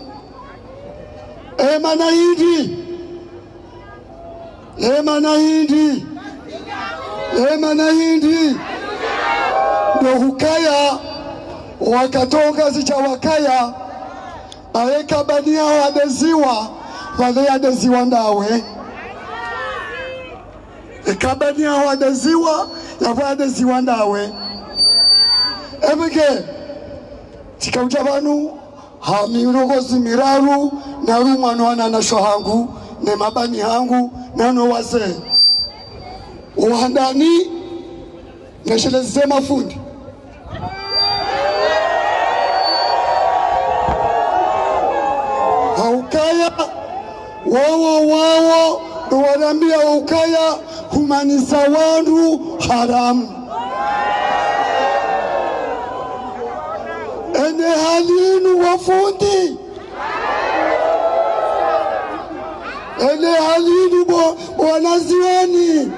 E mana hindri. E mana hindri. E mana hindri. Ndo hukaya, wakatonga zidja wakaya, aye kabani ya wadeziwa, wale yadeziwa ndawe. E kabani ya wadeziwa, ya wadeziwa ndawe. Ebike, tsika udja pvanu, ha mirongozi miraru, na rumwa no wananyasho hangu, ne mabani hangu, na no wazee. Uhandani, nesheleze mafundi. Haukaya, wawo, wawo, ndo warambiya ukaya, humanisa wandru haramu. Ene hali inu wafundi. Ene hali inu bo, bo wanazioni.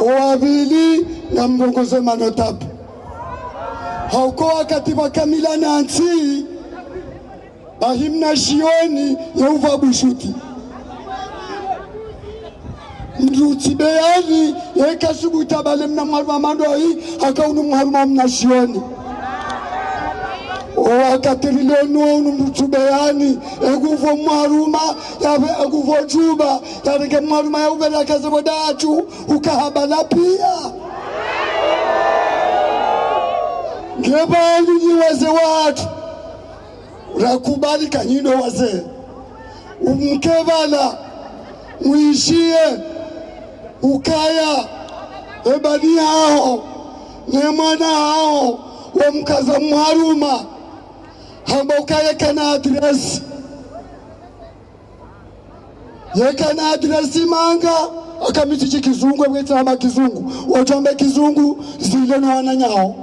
Owapvili, namrongoze manotabu. Hauka wakati pvaka mila na ntsi, bahi mnashioni ye upva bushuti. Mdru tsi beyani, ye kasubutu pvale mna mharuma mandroi, haka unu mharuma mnashioni. Wakati lilo nunu mtsubeyani, enguvo mharuma, yapve enguvo djuba, yarenge mharuma ya upvele akaze bo datsu, ukahaba la piya. Nge pvanu nyi wazee watru, rakubali ka nyi ndo wazee. Umke pvala, mwishiye, ukaya, ebani haho, ne mwana haho, wamkaza mharuma, hamba ukaya kana adresse. Yeka na adresse manga, aka mi tsi kizungu, ebwe tsamba kizungu. Watsu wamba kizungu, zile no wananyawo.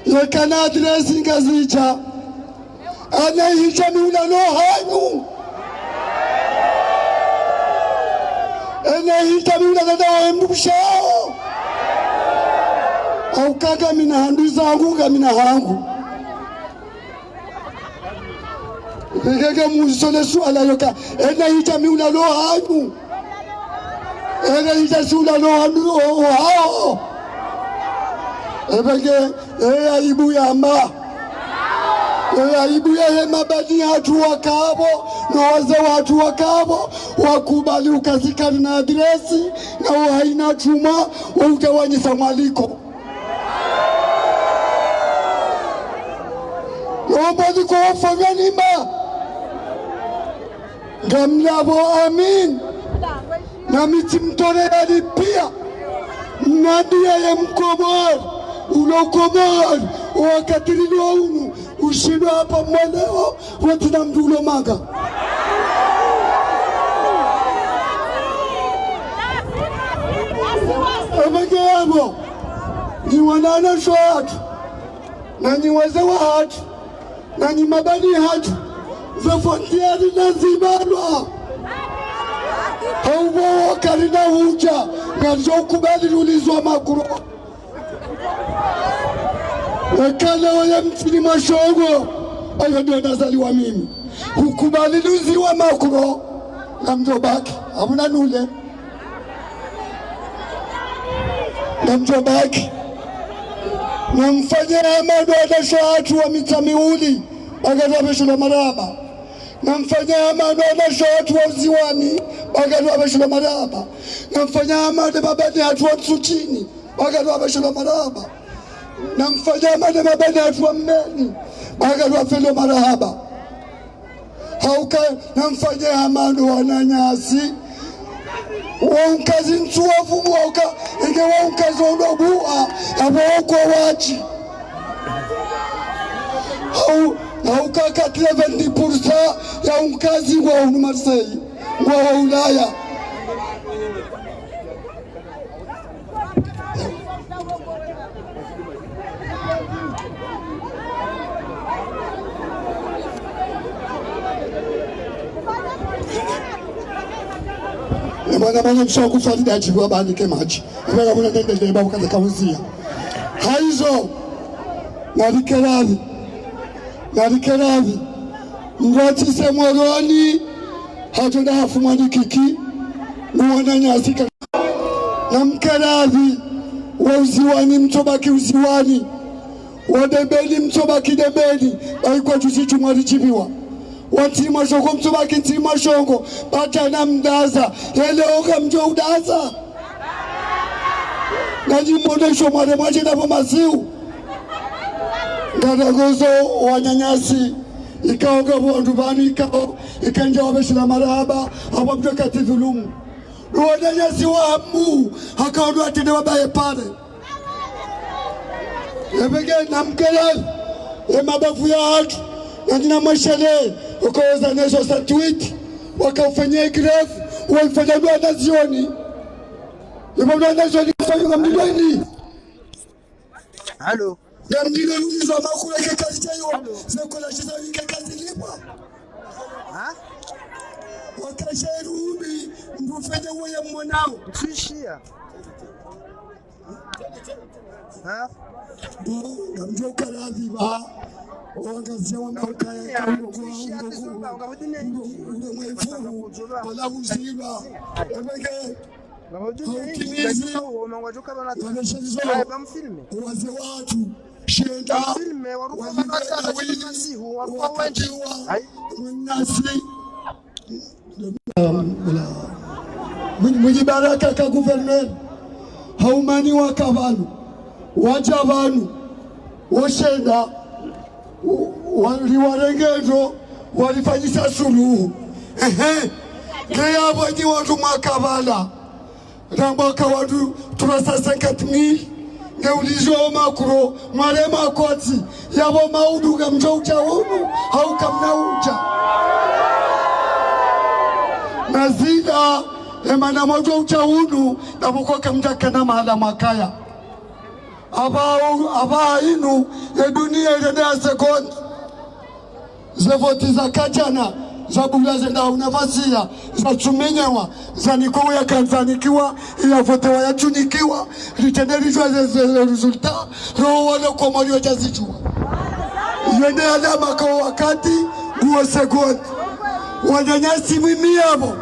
Yeka na adresse Ngazidja. Ena hidja mi ulalo hanyu. Ena hidja mi ulalo na wemdru shawo. Au kaka mi na handru zangu, ka mi na hangu. Ngeke muzisole suala yoka. Ena hidja mi ulalo hanyu. Ena hidja si ulalo hanyu o, o, hao. Ebenge, e aibu yamba. E aibu ya ye mabani hatru wakapvo, no wazee watru wakapvo, wakubali uka tsi kana adresse, na wo haina tuma, wo utawanyisa mwaliko. Nomba niko wafanya nima. Ngamlapvo amin. Na mi tsi mtore yali piya. Nandi ya ye Mkomori. Ulo Komori. Wakati lilo unu. Ushindwa hapvo mwelewo. Watsina mdru ulo manga. Ebenge yapvo. Nyi wananyasi watru. Na nyi wazee wahatru. Na nyi mabani hatru. Ze frontières na zibalwa. Haubo karina hudja. Ngamdjo kubali lulizwa makro. Ekale oye mtsini mashongo. Oyo ndo nazaliwa mimi. Ukubali luziwa makro. Ngamdjo baki. Hamuna nule. Ngamdjo baki. Namfanye hama ndo wananyasi hatru wa Mitsamihuli, bakati wapveshwa marahaba. Namfanye hama ndo wananyasi hatru wa Uziwani, bakati wapveshwa marahaba. Namfanye hama nde mabani hatru wa Ntsudjini, bakati wapveshwa marahaba. Namfanye hama nde mabani hatru wa Mbeni, bakati wapveshwa marahaba. Hauka namfanye hama ndo wananyasi. Waukazi ntsu wafumu hauka, inge waukazi waulo buha, yapvo wako wadji. Hau, hauka quatre-vingt-dix pour cent ya ukazi wa unu Marseille, wa, wa Ulaya. Ebwana mwana msha kufa lidadjibu abanike madji. Ebwana mwana nende nende ba ukaze kaunziya. Hayizo. Nalike radhi. Nalike radhi. Mdru atsise Moroni. Hatso nda hafumwa ni kiki. Ni wananyasi ka Namke radhi, wa Uziwani mtsobaki Uziwani, wa Debeni mtsobaki Debeni, bahi kwa juzi djumwa lidjibiwa. Wa Ntsimashongo mtsobaki Ntsimashongo, bata na mdaza, yele oka mdjo udaza. Na nyi mwonesho mwale mwadje na pvo maziu. Ngaragozo wananyasi, ikao ngapvo wandru pvanu ikao, ikandja wapveshela marahaba, hapvo mdru kati dhulumu. Ndo wananyasi wa hamu, haka wandru watrende wabaye pare. Ebenge namke radhi, ye mabavu yahatru, na nina mweshele, ukaoza nezo sa tweet, wakaufanya grève, waifanya ndo wanazioni. Ibo ndo wanazioni kufanya ngamdjilweni. Allô? Ngamdjilweni za makro ke kazi tayo, ze kola shiza ke kazi lipvwa. Ha? Wakasha irumbi, mdru fanya uwe ya mwanao. Msishiya. Ha? Ngamdjo karadhi ba. Wangazidja wanga ukaya ka ulo kwa, ulo kwa, ulo, ulo mwa ifuru. Wala uziba. Ebenge. Hautimizi. Wabeshelizo. Wazee watru. Shenda, filme, waruka wali bana wali masihu, waruka wakati wendi. Wa Ai. Mnasi. Mwenye, Mwenye Baraka ka gouverneur, haumani waka pvanu, wadja pvanu, woshenda, wa-, waliwarenge ndro, walifanyisa suluhu. Ehe, nge yapvo nyi wandru mwaka pvala. Rambwa ka wandru trois cent cinquante mille, nge ulizo makuro, mware makoti, yapvo maudu ngamdjo udja hunu, hau kamna udja. Na zila, emana mwadjo udja hunu, na pvoko kamdjakana mahala mwakaya. Apva, apva inu, ye dunia irende ya seconde. Ze voti za kadjana, za bula zenda huna fasiya, za tsumenyewa, za nikowa ya kanzanikiwa, ya votewa ya tsunikiwa, ritende rijwa ze, ze, ze résultat, roho wale kwa mwali wa djazidjuwa. Yende alama kwa wakati, nguwo seconde. Wananyasi mwimi yapvo,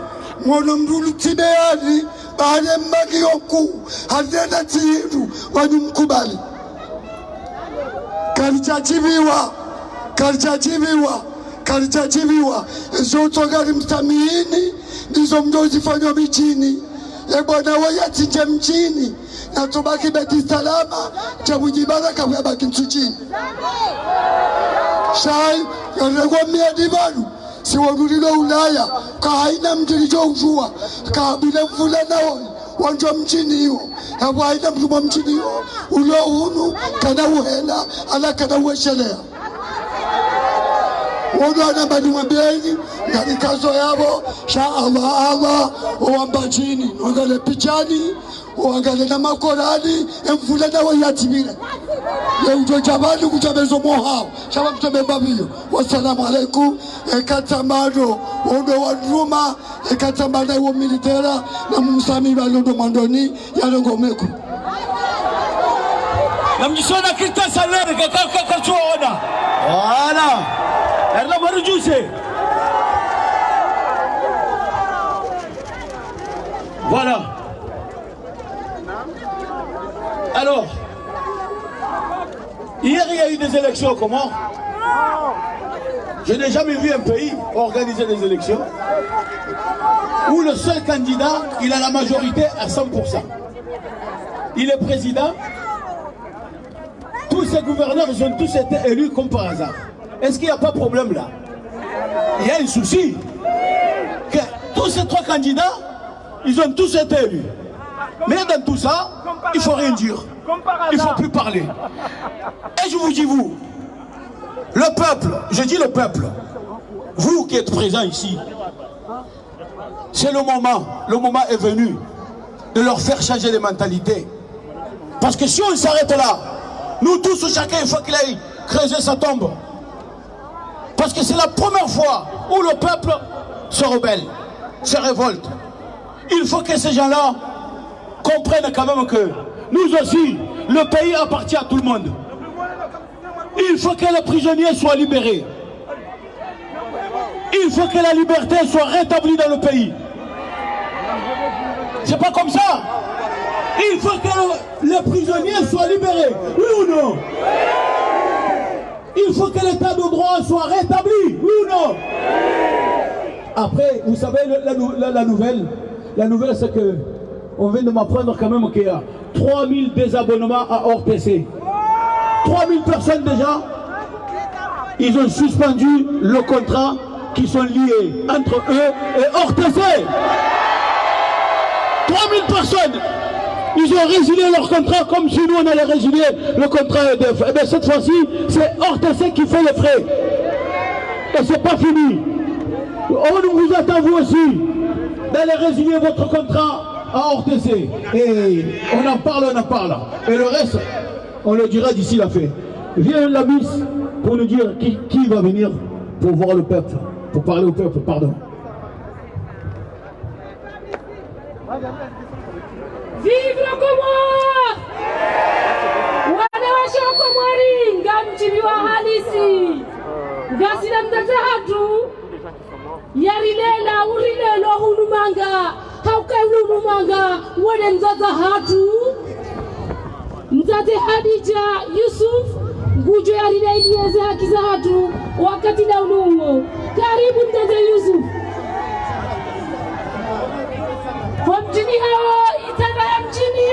mwono mdru lutsi be yali, bahale mbaki yoku, hadena tsi hindru, wanyu mkubali. Kalidjadjibiwa, kalidjadjibiwa, kalidjadjibiwa. Ezo utsonga ri mstamihini, ndizo mdjo zifanywa midjini. E bwana wo yatsindje mdjini, na tsobaki Beti Salama, dja Mwenye Baraka yabaki Ntsudjini. Shayi, yarengwa miadi pvanu, si wanu lilo Ulaya, ka haina mdji lidjo udjuwa, ka bule mvula nawo, wandjwa mdjini iwo. Yapvo haina mdru mwa mdjini iwo, ulo hunu, kana uhela, ala kana uweshelea. Wono ana bani mwambeni, ngalikazo yapvo, sha Allah, Allah, owamba djini, wangale pidjani, wangale na makorani, emvula nawo yatibile. Ye udjo dja pvanu kudja bezo mohao, sha pva mtsobe mbapviyo. Wassalamu alaikum, eka tsamando, wono wandruma, eka tsamba na iwo militaire, na msami ba londo mwandoni, ya longo meko. Na mdjisona Christa Saler, ka, ka, ka, ka tsuona. Voilà. Erla Marie Jose. Voilà. Alors, hier, il y a eu des élections, comment ? Je n'ai jamais vu un pays organiser des élections où le seul candidat, il a la majorité à cent pour cent. Il est président. Tous ces gouverneurs, ils ont tous été élus comme par hasard. Est-ce qu'il n'y a pas problème là ? Il y a un souci. Que tous ces trois candidats, ils ont tous été élus. Mais dans tout ça, il faut rien dire. Il faut plus parler. Et je vous dis, vous, le peuple, je dis le peuple, vous qui êtes présents ici, c'est le moment, le moment est venu de leur faire changer de mentalité. Parce que si on s'arrête là, nous tous, chacun, il faut qu'il aille creuser sa tombe. Parce que c'est la première fois où le peuple se rebelle, se révolte. Il faut que ces gens-là comprennent quand même que nous aussi, le pays appartient à tout le monde. Il faut que les prisonniers soient libérés. Il faut que la liberté soit rétablie dans le pays. C'est pas comme ça. Il faut que le- les prisonniers soient libérés. Oui ou non ? Il faut que l'état de droit soit rétabli. Oui ou non ? Après, vous savez, le- la, nou- la- la nouvelle, la nouvelle, c'est que on vient de m'apprendre quand même qu'il y a trois mille désabonnements à O R T C. Trois mille personnes déjà, ils ont suspendu le contrat qui sont liés entre eux et O R T C. Trois mille personnes, ils ont résilié leur contrat comme si nous on allait résilier le contrat E D F. Eh bien, cette fois-ci, c'est O R T C qui fait les frais. Et c'est pas fini. On vous attend, vous aussi, d'aller résilier votre contrat à O R T C. Et on en parle, on en parle. Et le reste, on le dira d'ici la fin. Viens, Lamis, pour nous dire qui, qui va venir pour voir le peuple, pour parler au peuple, pardon. Vive la Comores ! Wanawashe wa Komori, ngamdjibiwa halisi. Ngasina mdzadze hatru yarilela, urilelo hunu manga, hauka hunu manga, wone mdzadze hatru. Mdzadze Hadidja Youssouf, Kudjo yaridai yeze haki zahatru wakati nda unu. Karibu mdzadze Yusuf. Ho mdjini hawo, Itsandra ya mdjini.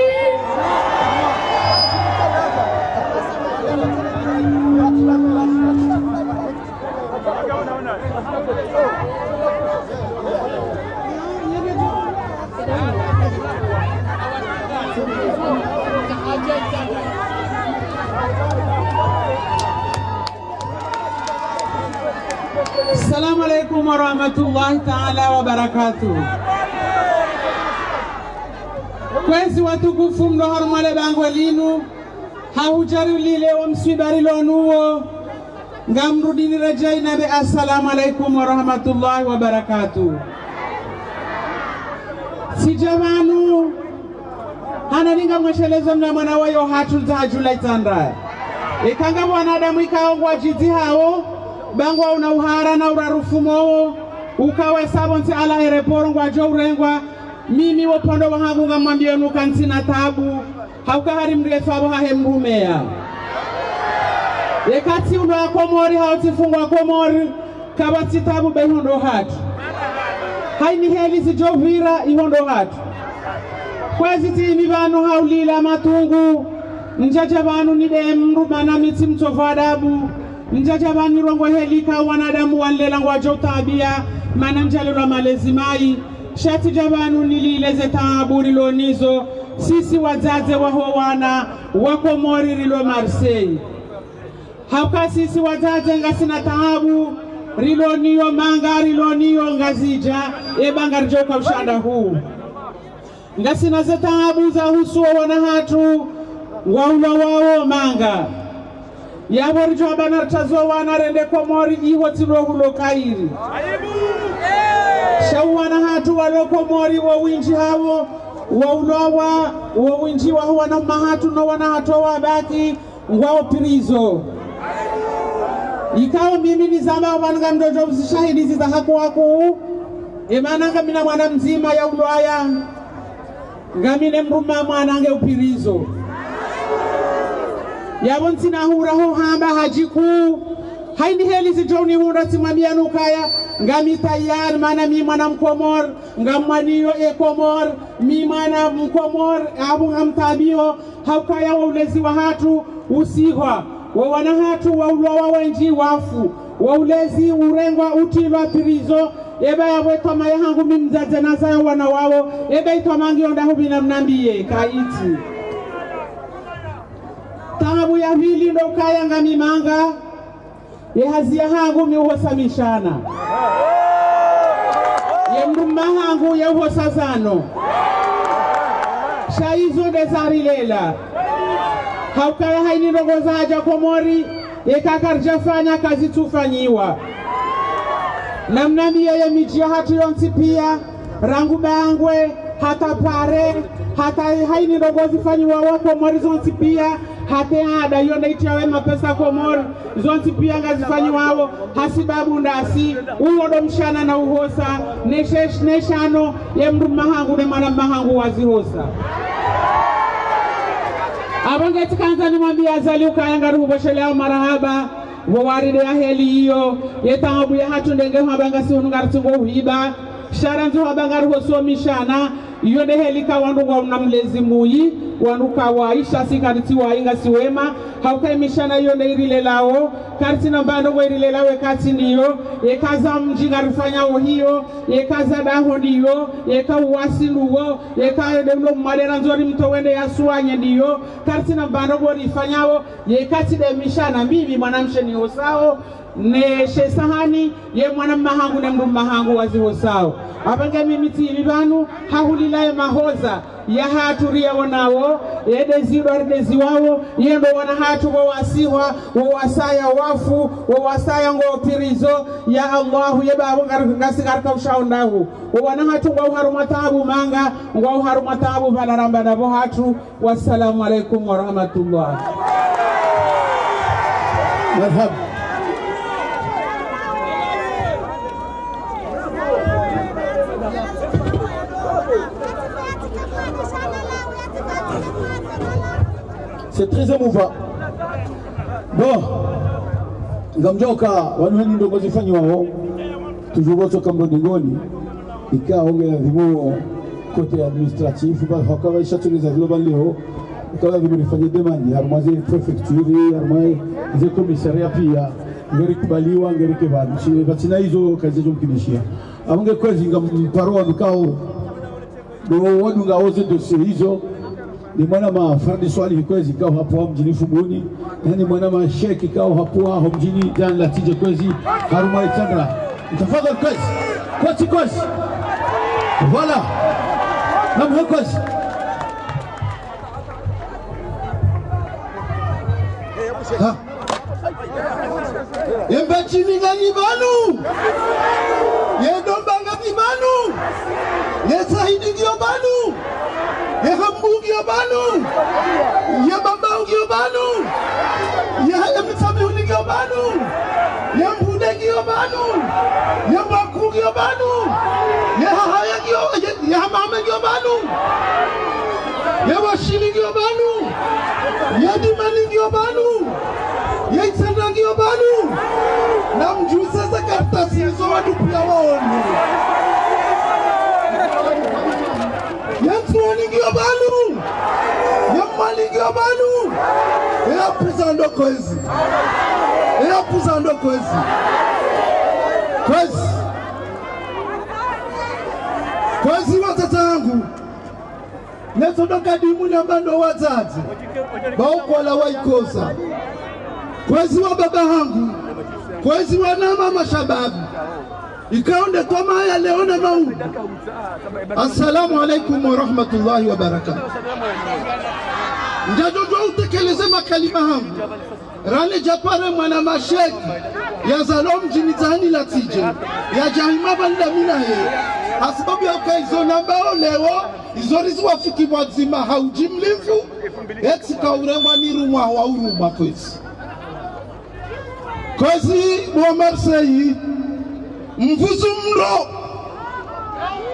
Assalamu alaikum warahmatullahi taala wabarakatuh. Kwezi watukufu mlo harumwa le bangwe linu, ha hudja rilile wo mswiba rilo nuwo, ngamrudini radjai nambe assalamu alaikum warahmatullahi wabarakatuh. Tsidja pvanu, hana ninga mwesheleze mna mwana wayo hatru za hadjula Itsandra. Eka nga wanadamu ikao ngwadjidzi hawo, ba ngwauna uhara na urarufu mowo, ukawe sabo ntsi ala aéroport ngwadjo urengwa, mimi wo upande wahangu ngamwambiyenu ka ntsina tabu, hauka hari mndru yefapvo hahe mrumeya. Yeka tsi ulwa Komori hau tsi fungwa Komori, kapvatsi tabu ba iho ndo hatru. Haini heli zidjo pvira iho ndo hatru. Kwezi tsi imi pvanu haulila matungu, ndjadja pvanu nide mndru mana mi tsi mtsovu adabu, ndjadja pvanu nirongowe heli ka wanadamu wanlela ngwadjo tabiya, mana ndjalelwa malezi mayi, sha tsidja pvanu nilile ze tabu rilo nizo, sisi wadzadze waho wana wa Komori rilo Marseille. Hauka sisi wadzadze ngasina tabu, rilo niyo manga, rilo niyo Ngazidja, eba ngaridjo uka ushanda huu. Ngasina ze tabu za husu wo wana hatru, ngwaulwawo manga. Yapvo ridjo hamba na ritazo wana rende Komori iho tsi lo hulo kairi. Sha wo wana hatru walo Komori wo windji hawo, waulwawa, wo windji waho wana mma hatru no wana hatru wabaki, ngwawo prison. Ikao mimi nizamba pvanu ngamdjo djo uzishahidi ziza haku haku, emana ngamina mwana mdzima yaulwaya. Ngamine mdrume mwana nge uprison. Yapvo ntsina hura ho hamba hadjiku. Haini heli zidjo unihundra tsimwambiyanu kaya, ngami tayari, mana mi mwana Mkomori, ngamwaniyo e Komori, mi mwana Mkomori, apvo ngamtabiyo, haukaya wo ulezi wahatru usihwa, wo wana hatru waulwawa wendji wafu, wo ulezi urengwa utrilwa prison, eba yapvo etwama yahangu mi mdzadze nazaya wana wawo, eba itwama ngiyo nda hupvi namnambiye, kaitsi. Tabu ya pvili ndo ukaya ngami manga, ye hazi yahangu mi uhosa mishana. Ye mdrume hangu ye uhosa zano. Sha izo nde zarilela. Haukaya haini ndrongoo zadja Komori, yeka karidjafanya kazitsufanyiwa. Namnambiye ye midji yahatru yontsi piya, rangu Bangwe, hata Pare, hata haini ndrongoo zifanyiwawo Komori zontsi piya, hata ada yo nde itriyawo mapesa Komori, zontsi piya ngazifanyiwawo, hasibabu ndasi, uwo ndo mshana na uhosa, ne she-, ne shano, ye mdrume hangu, ne mwana mma hangu wazihosa. Apvo nge tsikandza nimwambiye Azali ukaya ngari hupvosheleyao marahaba, pvo warideya heli iyo, ye tabu yahatru ndenge hwamba ngasi hunu ngaritsingo uhiba, sha randzi hwamba ngari hoso mishana, iyo nde heli ka wandru ngwauna mlezi muyi, wandru kawaisha si karitsi wayi ngasi wema, hauka emishana iyo nde irilelao, karitsina mbandrongoo irilelao eka tsi niyo, yeka za mdji ngarifanyao hiyo, yeka za daho ndiyo, yeka uwasi nduwo, yeka ede ulo mmadera ndzori mto wende yasuwanye ndiyo, karitsina mbandrongoo rifanyao, yeka tsi nde mishana mimi mwanamshe nihosao, ne she sahani, ye mwana mma hangu ne mdrume hangu wazihosao. Apvo nge mimi tsi imi pvanu, hahulila ye mahoza yahatru riyawonawo, ye nde zidwa rideziwawo, ye ndo wana hatru wo wasihwa, wo wasaya wafu, wo wasaya ngo prison, ya Allahu, ye ba apvo ngari-, ngasi ngarika ushao ndahu. Wo wana hatru ngwao harumwa tabu manga, ngwao harumwa tabu pvala ramba napvo hatru. Wassalamu alaikum warahmatullah. Marhaba. C'est très émouvant. Bon, Ngamdjoka, wanu heni ndrongoo zifanyiwao, tujogotso kambo dingoni, ikao nge ladhimu côté administratif, ba haka ba isha tuni za global leo, ikao ladhimu rifanye demande, harumwa ze préfecture, harumwa ze commissariat pia, ngeri kubaliwa, ngeri kebali. Si, batsina izo, kazi jomkinishia. Amunge kwezi ngamparo wa mikao, ndo wadunga oze dossier izo, ni mwanama Fradi Swalihi kwezi kao hapvo mdjini Fumbuni, na ni mwanama Sheki kao hapvo ho mdjini Dani la Tije kwezi, harumwa Itsandra. Tafadhali kwezi, kwezi, kwezi. Voilà. Namhe kwezi. Ha. Ye Mbadjini nganyi pvanu? Ye Domba nganyi pvanu? Ye Sahidi ngiyo pvanu? Ye Hambu ngiyo pvanu? Ye Bambao ngiyo pvanu? Ye, ye Mitsamihuli ngiyo pvanu? Ye Mbude ngiyo pvanu? Ye Mbaku ngiyo pvanu? Ye Hahaya ngiyo, ye, ye Hamahame ngiyo pvanu? Ye Washili ngiyo pvanu? Ye Dimani ngiyo pvanu? Ye Itsandra ngiyo pvanu? Namdjuse ze kartasi izo wandru pia waone. Ye Ntsuwani ngiyo pvanu? Ye Mwali ngiyo pvanu? Ye apvuza ndo kwezi. Ye apvuza ndo kwezi. Kwezi. Kwezi wadzadze wangu. Netso ndo kadimu namba ndo wadzadze, ba ukola wa ikoza. Kwezi wababa hangu, kwezi wanamama shababi. Ikao nde twamaya leo na maudu. Assalamu alaikum wa rahmatullahi wa barakatuh. Ndjadjo djo utekeleze makalima hangu. Rane djapare mwanama Sheki, yazalwa mdjini Dani la Tije, yadjahima pvanu nda mi naye. Hasibabu yauka izo nambao leo, izo riziwafiki pvwadzima ha udjimlifu, etsi kauremwa ni rumwa wa uruma kwezi. Kwezi bo Marseille, mvuzu mndro.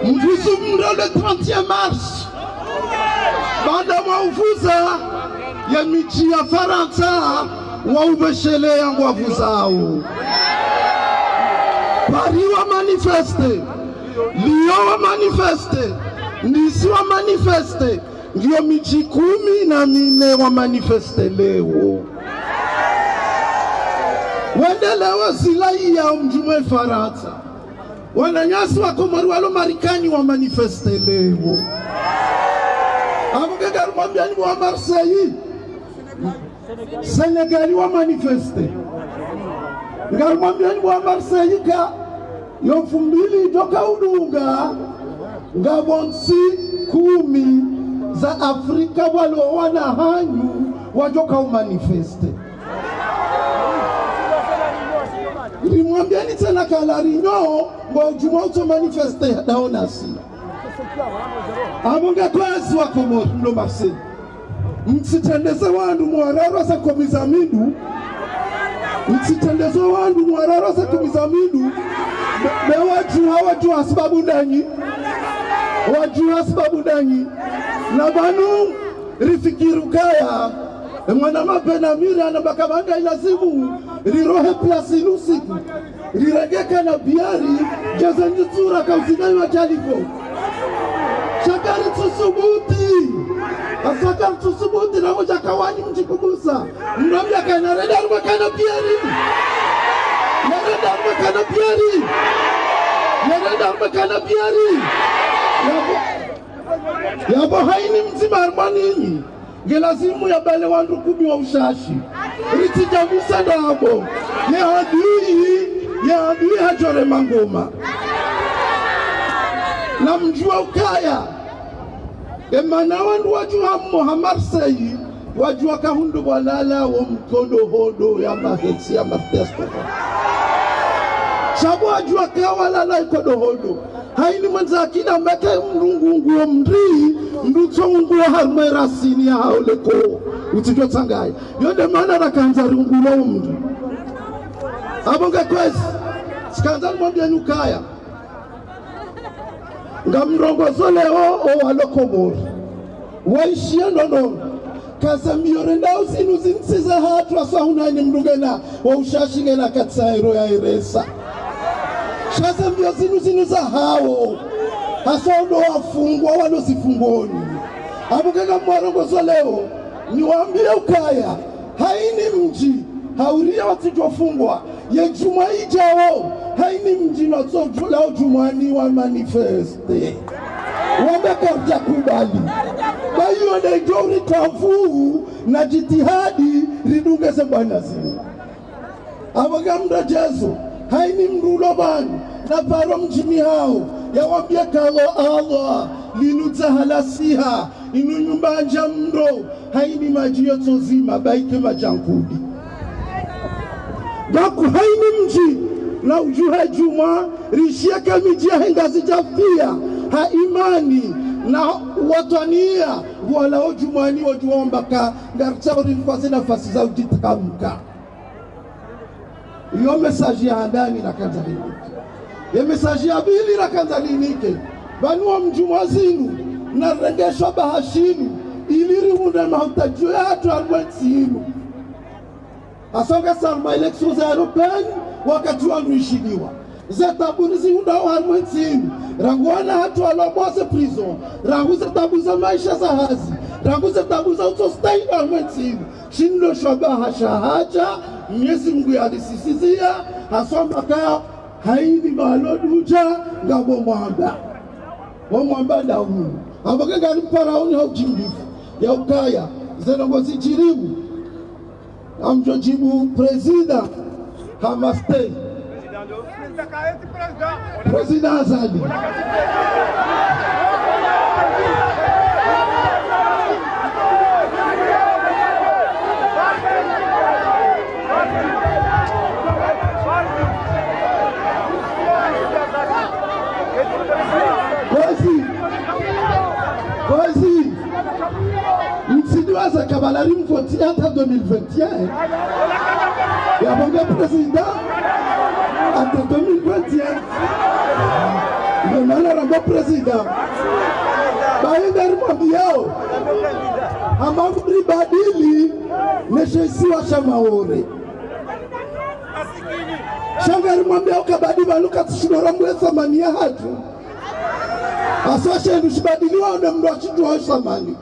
Mvuzu mndro le trente et un mars. Baanda mwauvuza, ye midji ya Farantsa, waubeshelea ngwavuzao. Paris wamanifeste, Lyon wamanifeste, Nice wamanifeste, ngiyo midji kumi na mine wamanifeste leo. Wende leo zila iya mdji mwe Farantsa. Wananyasi wa Komori walo Marikani wamanifeste leo. Amu nge ngarumwambiani wa Marseille, Senegali wamanifeste. Ngarumwambiani wa Marseille ka yo mfumbili djoka udunga, ngapvo ntsi kumi za Afrika walo wana hanyu wadjoka umanifeste. Rimwambiani tsena ka La Réunion, ngwadjumwa utso manifeste daonasi. Amu nge kwezi wa Komori, mlo Marseille. Mtsitrendeze wandru mwararwa ze komi za mindru. Mtsitrendeze wandru mwararwa ze komi za mindru. Be, be wadjuha, wadjuha sababu ndanyi. Wadjuha sababu ndanyi. Na pvanu rifikiri ukaya, e mwanama Benamiri ana baka pvanga ilazimu rirohe place inu siku. Rirenge kana biari, djeze nditsura kauzinga iwa djaliko. Shaka ritsusubuti. Asaka ritsusubuti na moja kawani mdjikubusa. Mnambia kana renda rumwe kana biari. Yarenda rumwe kana biari. Yarenda rumwe kana biari. Yapvo, yapvo haini mdzima harumwa nyinyi. Nge lazimu ya bale wandru kumi wa ushashi. Ritsidjamisa ndapvo. Ye adui, ye adui hadjorema ngoma. Na mdjuwa ukaya. E mana wandru wadjuha mmo ha Marseille, wadjuwa kahundru walala wo mkodohodo ya mahetsi ya Martesco. Sha pvo wadjuwa ka walala ikodohodo. Haini mwandza akili amba ka mndru ngu unguo mndri, mndru utso unguo harumwa e rasini ya haoleko, utsidjo tsangaya. Yo nde mana rakandza riungulo mndri. Apvo nge kwezi, tsikandza nimwambieni ukaya. Ngamrongozo leo o walo Komori. Waishiye nono. Kaza mbio rendao zinu zinu tsi zahatru, hasa hunu hayini mndru ngena wa ushashi ngena katsa ero ya eresa. Sha ze mbio zinu zinu zahawo. Hasa ndo wafungwa walo zifungoni. Apvo ngamwarongozo leo, niwambie ukaya, hayini mdji, hauria watsijofungwa, ye djumwa idjao, hayini mdji natsodjulao djumwani wa manifeste. Wamba karidja kubali. Ba iyo nde idjo uritavu na djitihadi ridunge ze bwana zinu. Apvo ngamredjezo, hayini mndru ulo pvanu, na paro mdjini hawo, yawambie kalo Allah, linu tsaha la siha, inu nyumba ndja mndro, hayini madji yotso zima, ba ike madji ya nkudi. Baku hayini mdji, na udjuhe djumwa, rishieke midji yahe Ngazidja pia, ha imani, na watwaniya, wala o djumwani wodjuomba ka, ngaritsaho rinikwa ze nafasi za udjitamka. Iyo message ya handani rakandza rinike. Ye message ya pvili rakandza rinike. Pvanu wo mdjumwa zinu, na renge shabaha shinu, ili rihundre mahutadjio yahatru harumwa entsi inu. Hasa ngasi harumwa élections za européennes, wakati wanu rishindiwa. Ze tabu rizihundrao harumwa entsi inu. Rangu wana hatru walo mwa ze prison. Rangu ze tabu za maesha za hazi. Rangu ze tabu za utso stahili harumwa entsi inu. Shinu ndo shabaha shahadja, Mwenyezi Mungu yarisisitiya, hasa amba ka hayini malo dudja, ngapvo mwamba. Wo mwamba nda unu. Apvo nge ngari mparaoni ha udjimbifu. Ya ukaya, ze ndrongoo zidjiriwo. Ngamdjo djibu président Hamasté. Président Azali. Kwezi. Kwezi. Mtsidiwaza kabla rimvotiye hata deux mille vingt et un. Yapvo nge président hata deux mille vingt et un. Nge mana ramba président. Bahi ngarimwambiyao, hama ribadili ne she isiwa sha Maore. Sha ngarimwambiyao kabla pvanu katsishinda rambuwe thamani yahatru. Hasa she ndru shibadiliwao ne mndru ashidjuwa thamani.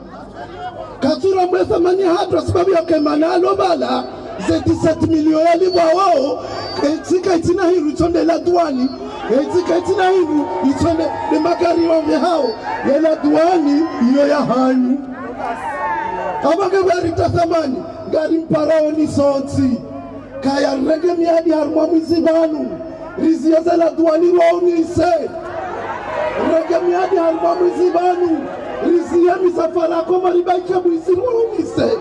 Katsu rambuwe thamani yahatru hasibabu ya ke mana alo pvala, ze dix-sept millions yalipvwao, etsika itsina hindru itsonde la duwani, etsika itsina hindru itsonde ne magari wambe hawo, ye la duwani iyo ya hanyu. Apvo nge pvwa rita thamani, ngarimparaoni sontsi. Kaya renge miadi harumwa mwizi pvanu, riziye ze la duwani rwaunise. Renge miadi harumwa mwizi pvanu, riziye misafara ko maribaike mwizi rwaunise.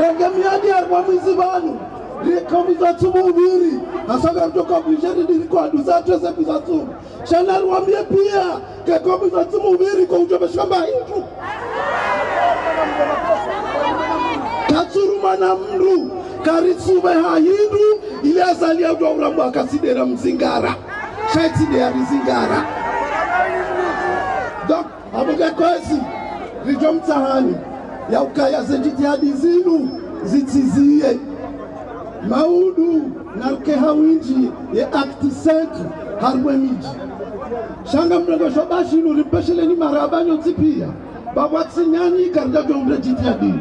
Renge miadi harumwa mwizi pvanu, rike mwizi wa tsumu uviri, hasa ngaridjo ka obligé ridiri kwa nduza tweze mwizi wa tsumu. Sha nariwambie pia, keko mwizi wa tsumu uviri ko udjo bashamba hindru. Katsuruma na mndru, karitsuve ha hindru, ili Azali ya udjo urambwa kasidera mzingara. Sha itsi nde ya rizingara. Donc, apvo nge kwezi, ridjo mtsahani, ya ukaya ze djitihadi zinu, zitsiziye. Maudu, narike ha windji ye acte cinq harumwa emidji. Sha ngamrengo shabaha shinu rimpvesheleni marahaba nyontsi pia. Ba pvwatsinyani karidja djo undre djitihadi.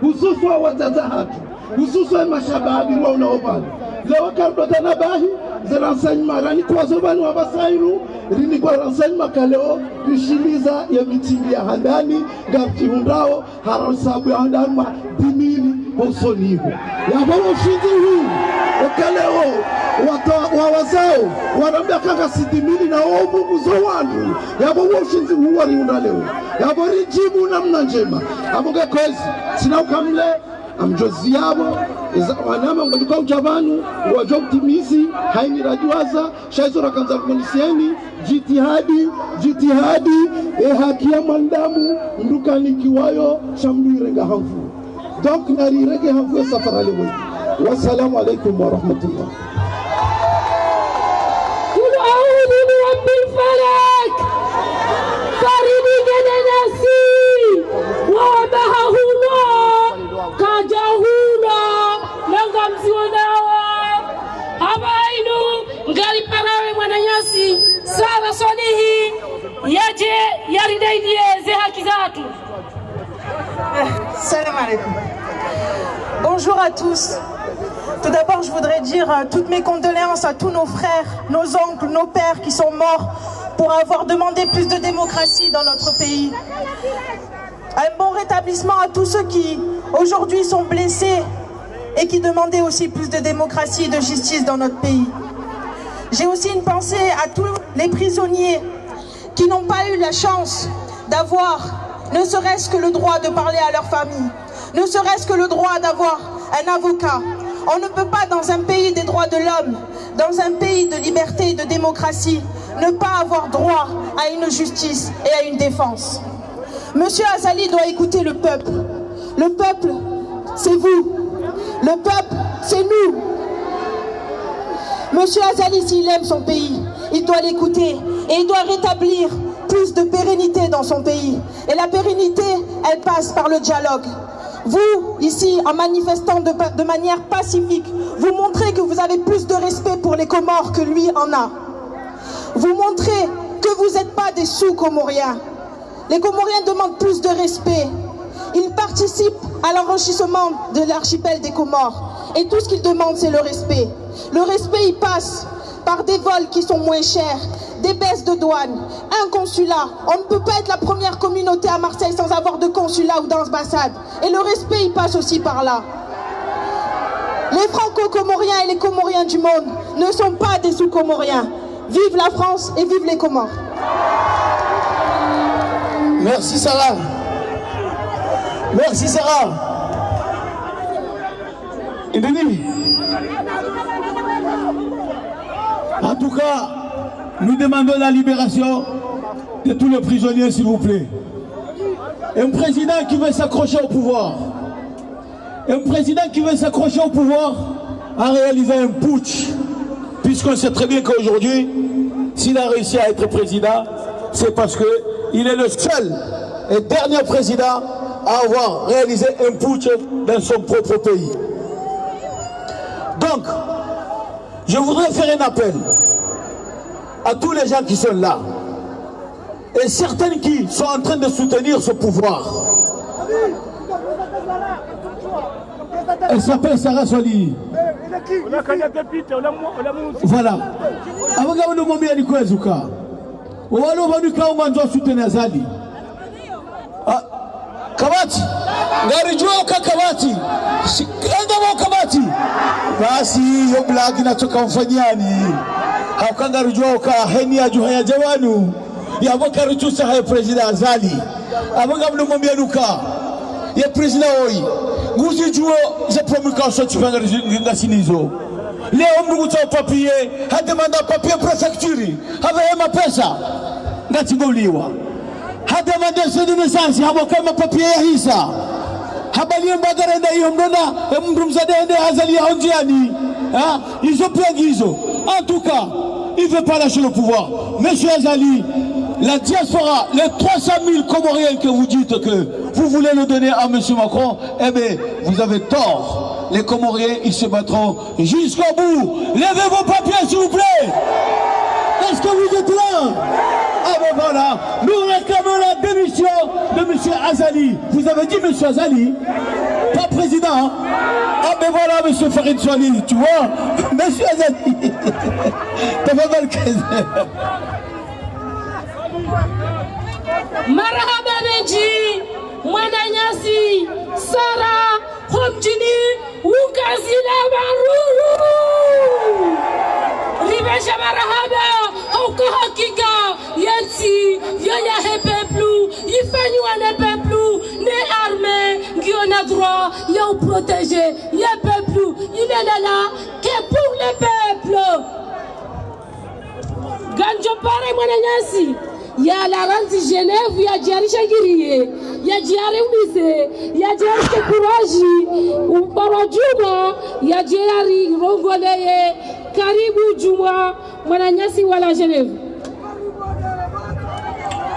Hususwa wadzadze hatru. Hususwa emashababi rwaonao pvanu. Leo karidjo tanabahi, ze renseignements ranikwazo pvanu wapvasa inu, rinikwa renseignements ka leo, rishiliza ye mitingi ya handani, ngaridjihundrao, hara usabu ya handani mwa dix mille hosoni ho. Yapvo wo ushindzi huu, eka leo, wata-, wawazao, warambia ka ngasi dix mille na wo Mungu zo wandru. Yapvo wo ushindzi huu warihundra leo. Yapvo ridjibu namna ndjema. Apvo nge kwezi, tsina ukamle, ngamdjo ziyapvo, eza wanama ngwadjo ka udja pvanu, ngwadjo utimizi, hayini radjuwaza, sha izo rakandza kumonisieni, djitihadi, djitihadi, e haki ya mwanadamu, mndru kanikiwayo, sha mndru irenga ha nvu. Donc, narirenge ha nvu e safari lewe. Wassalamu alaikum warahmatullah. قل أعوذ برب الفلق. Faridhi ngena nasi. Wa baha huno. Ngari parao mwananyasi Sara Swalihi yadje yaridaidiye ze haki zahatru. Salam alaikum. Bonjour à tous. Tout d'abord, je voudrais dire, euh, toutes mes condoléances à tous nos frères, nos oncles, nos pères qui sont morts pour avoir demandé plus de démocratie dans notre pays. Un bon rétablissement à tous ceux qui, aujourd'hui, sont blessés et qui demandaient aussi plus de démocratie et de justice dans notre pays. J'ai aussi une pensée à tous les prisonniers qui n'ont pas eu la chance d'avoir ne serait-ce que le droit de parler à leur famille, ne serait-ce que le droit d'avoir un avocat. On ne peut pas, dans un pays des droits de l'homme, dans un pays de liberté et de démocratie, ne pas avoir droit à une justice et à une défense. Monsieur Azali doit écouter le peuple. Le peuple, c'est vous. Le peuple, c'est nous. Monsieur Azali, s'il aime son pays, il doit l'écouter et il doit rétablir plus de pérennité dans son pays. Et la pérennité, elle passe par le dialogue. Vous, ici, en manifestant de pa-, de manière pacifique, vous montrez que vous avez plus de respect pour les Comores que lui en a. Vous montrez que vous n'êtes pas des sous-Comoriens. Les Comoriens demandent plus de respect. Ils participent à l'enrichissement de l'archipel des Comores. Et tout ce qu'ils demandent, c'est le respect. Le respect, il passe par des vols qui sont moins chers, des baisses de douane, un consulat. On ne peut pas être la première communauté à Marseille sans avoir de consulat ou d'ambassade. Et le respect, il passe aussi par là. Les Franco-Comoriens et les Comoriens du monde ne sont pas des sous-Comoriens. Vive la France et vive les Comores. Merci Sarah. Merci Sarah. Indini. En tout cas, nous demandons la libération de tous les prisonniers, s'il vous plaît. Un président qui veut s'accrocher au pouvoir, un président qui veut s'accrocher au pouvoir a réalisé un putsch, puisqu'on sait très bien qu'aujourd'hui, s'il a réussi à être président, c'est parce que il est le seul et dernier président à avoir réalisé un putsch dans son propre pays. Donc, je voudrais faire un appel à tous les gens qui sont là et certains qui sont en train de soutenir ce pouvoir. Elle s'appelle Sarah Swalihi. Voilà. Abanga ndo mwambiya ni kwezi uka. Walo pvanu ka ngwandzo soutenir Azali. Ah, kapvatsi. Ngaridjuwa uka kapvatsi. Shi-, enda wa kapvatsi. Basi, yo blague natsoka mfanyani. Hauka ngaridjuwa uka heni yadjuha yadja pvanu. Yapvo karitsusa haye président Azali. Apvo ngamdjo mwambiya nuka ye président woyi, nguzidjuwo ze promulgation tsi pvanga ngasinazo. Leo mdru ngutsaho papier, hademanda papier préfecture, hapvehe mapesa, ngatsi ngoliwa. Hademanda extrait de naissance, hapvo ka mapapier yahisa. Habaliye mbagara nda iyo mdru na, e mdru mdzadze hende hazaliya ho ndziani. Ha? Izo piya ngizo. En tout cas, il veut pas lâcher le pouvoir. Monsieur Azali, la diaspora, les trois cent mille Comoriens que vous dites que vous voulez le donner à Monsieur Macron, eh bien, vous avez tort. Les Comoriens, ils se battront jusqu'au bout. Levez vos papiers, s'il vous plaît. Est-ce que vous êtes là ? Ah ben voilà, nous réclamons la démission de Monsieur Azali. Vous avez dit Monsieur Azali, pas président. Ah ben voilà, Monsieur Farid Swalihi, tu vois, Monsieur Azali. T'as pas mal que... Marahaba mendji, mwananyasi Sarah, ho mdjini Ukazila Maruru. Ripvesha marahaba, hauka hakika yentsi yo yahe peuple, yifanyiwa ne peuple, ne armée ngiyo na droit ya uprotéger ye peuple. Il est là, là que pour le peuple. Ngandjo para mwananyasi yalawa randzi Genève, yadje yarishangiriye, yadje yariumise, yadje yarise courage, uparwa Djumwa, yadje yarirongoleye. Karibu Djumwa, mwananyasi wa la Genève.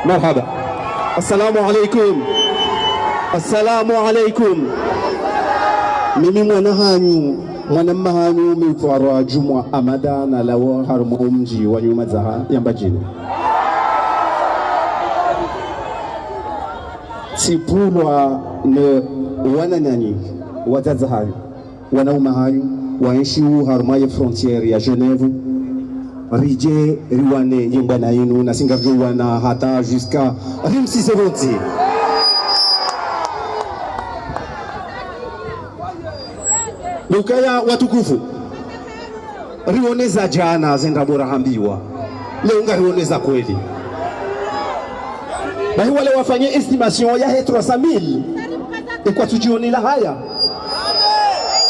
Marahaba. Assalamu alaikum. Assalamu alaikum. Mimi mwana hanyu, Mwana mma hanyu mi utwarwa Djumwa Amada nalawa harumwa omdji wa Nyumadzaha ya Mbadjini. Tsipvulwa ne wananyanyu, wadzadze hanyu, wanaume hanyu, waenshio harumwa ye frontière ya Genève, ridje riwane ye mbwana inu, nasi ngaridjo wana hata jusqu'à rimsise pvontsi. Ndo ukaya watukufu, rione za djana zenda bora hambiwa. Leo ngarione za kweli. Bahi wale wafanye estimation yahe trois cent mille, e kwatsudjioni la haya.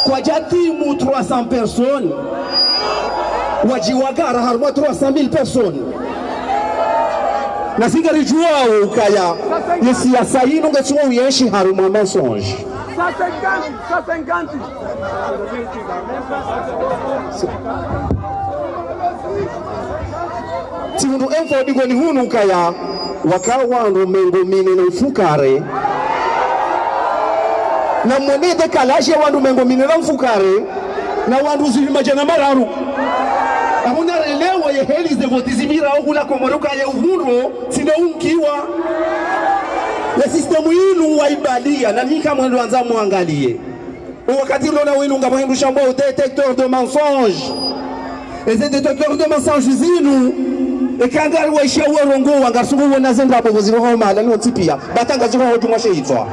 Kwadjatimu trois cents personnes. Wadjiwagara harumwa trois cent mille personnes. Nasi ngaridjuwao ukaya ye siasa yinu ngetsuwo uyenshi harumwa mensonge. Cent cinquante, cent cinquante. Tsi hundru emfo digoni hunu ukaya waka wandru mengo mine na mfukare. Na mwone décalage ya wandru mengo mine na mfukare na wandru zihwi madjana mararu. Amuna relewa ye heli ze voti zipvirao hula Komori ukaya uhundro, tsine unkiwa. Ye système yinu waibalia, na nika mwendo andza mwangaliye. O wakati lona winu ngapvo hindru shambwao détecteur de mensonge. Eze détecteur de mensonge zinu, eka ngariwaishia urongoa, ngarisungu wona ze ndrabo pvo ziro homa, la ni ontsi pia, bata ngaziro ho djumwa she itswa.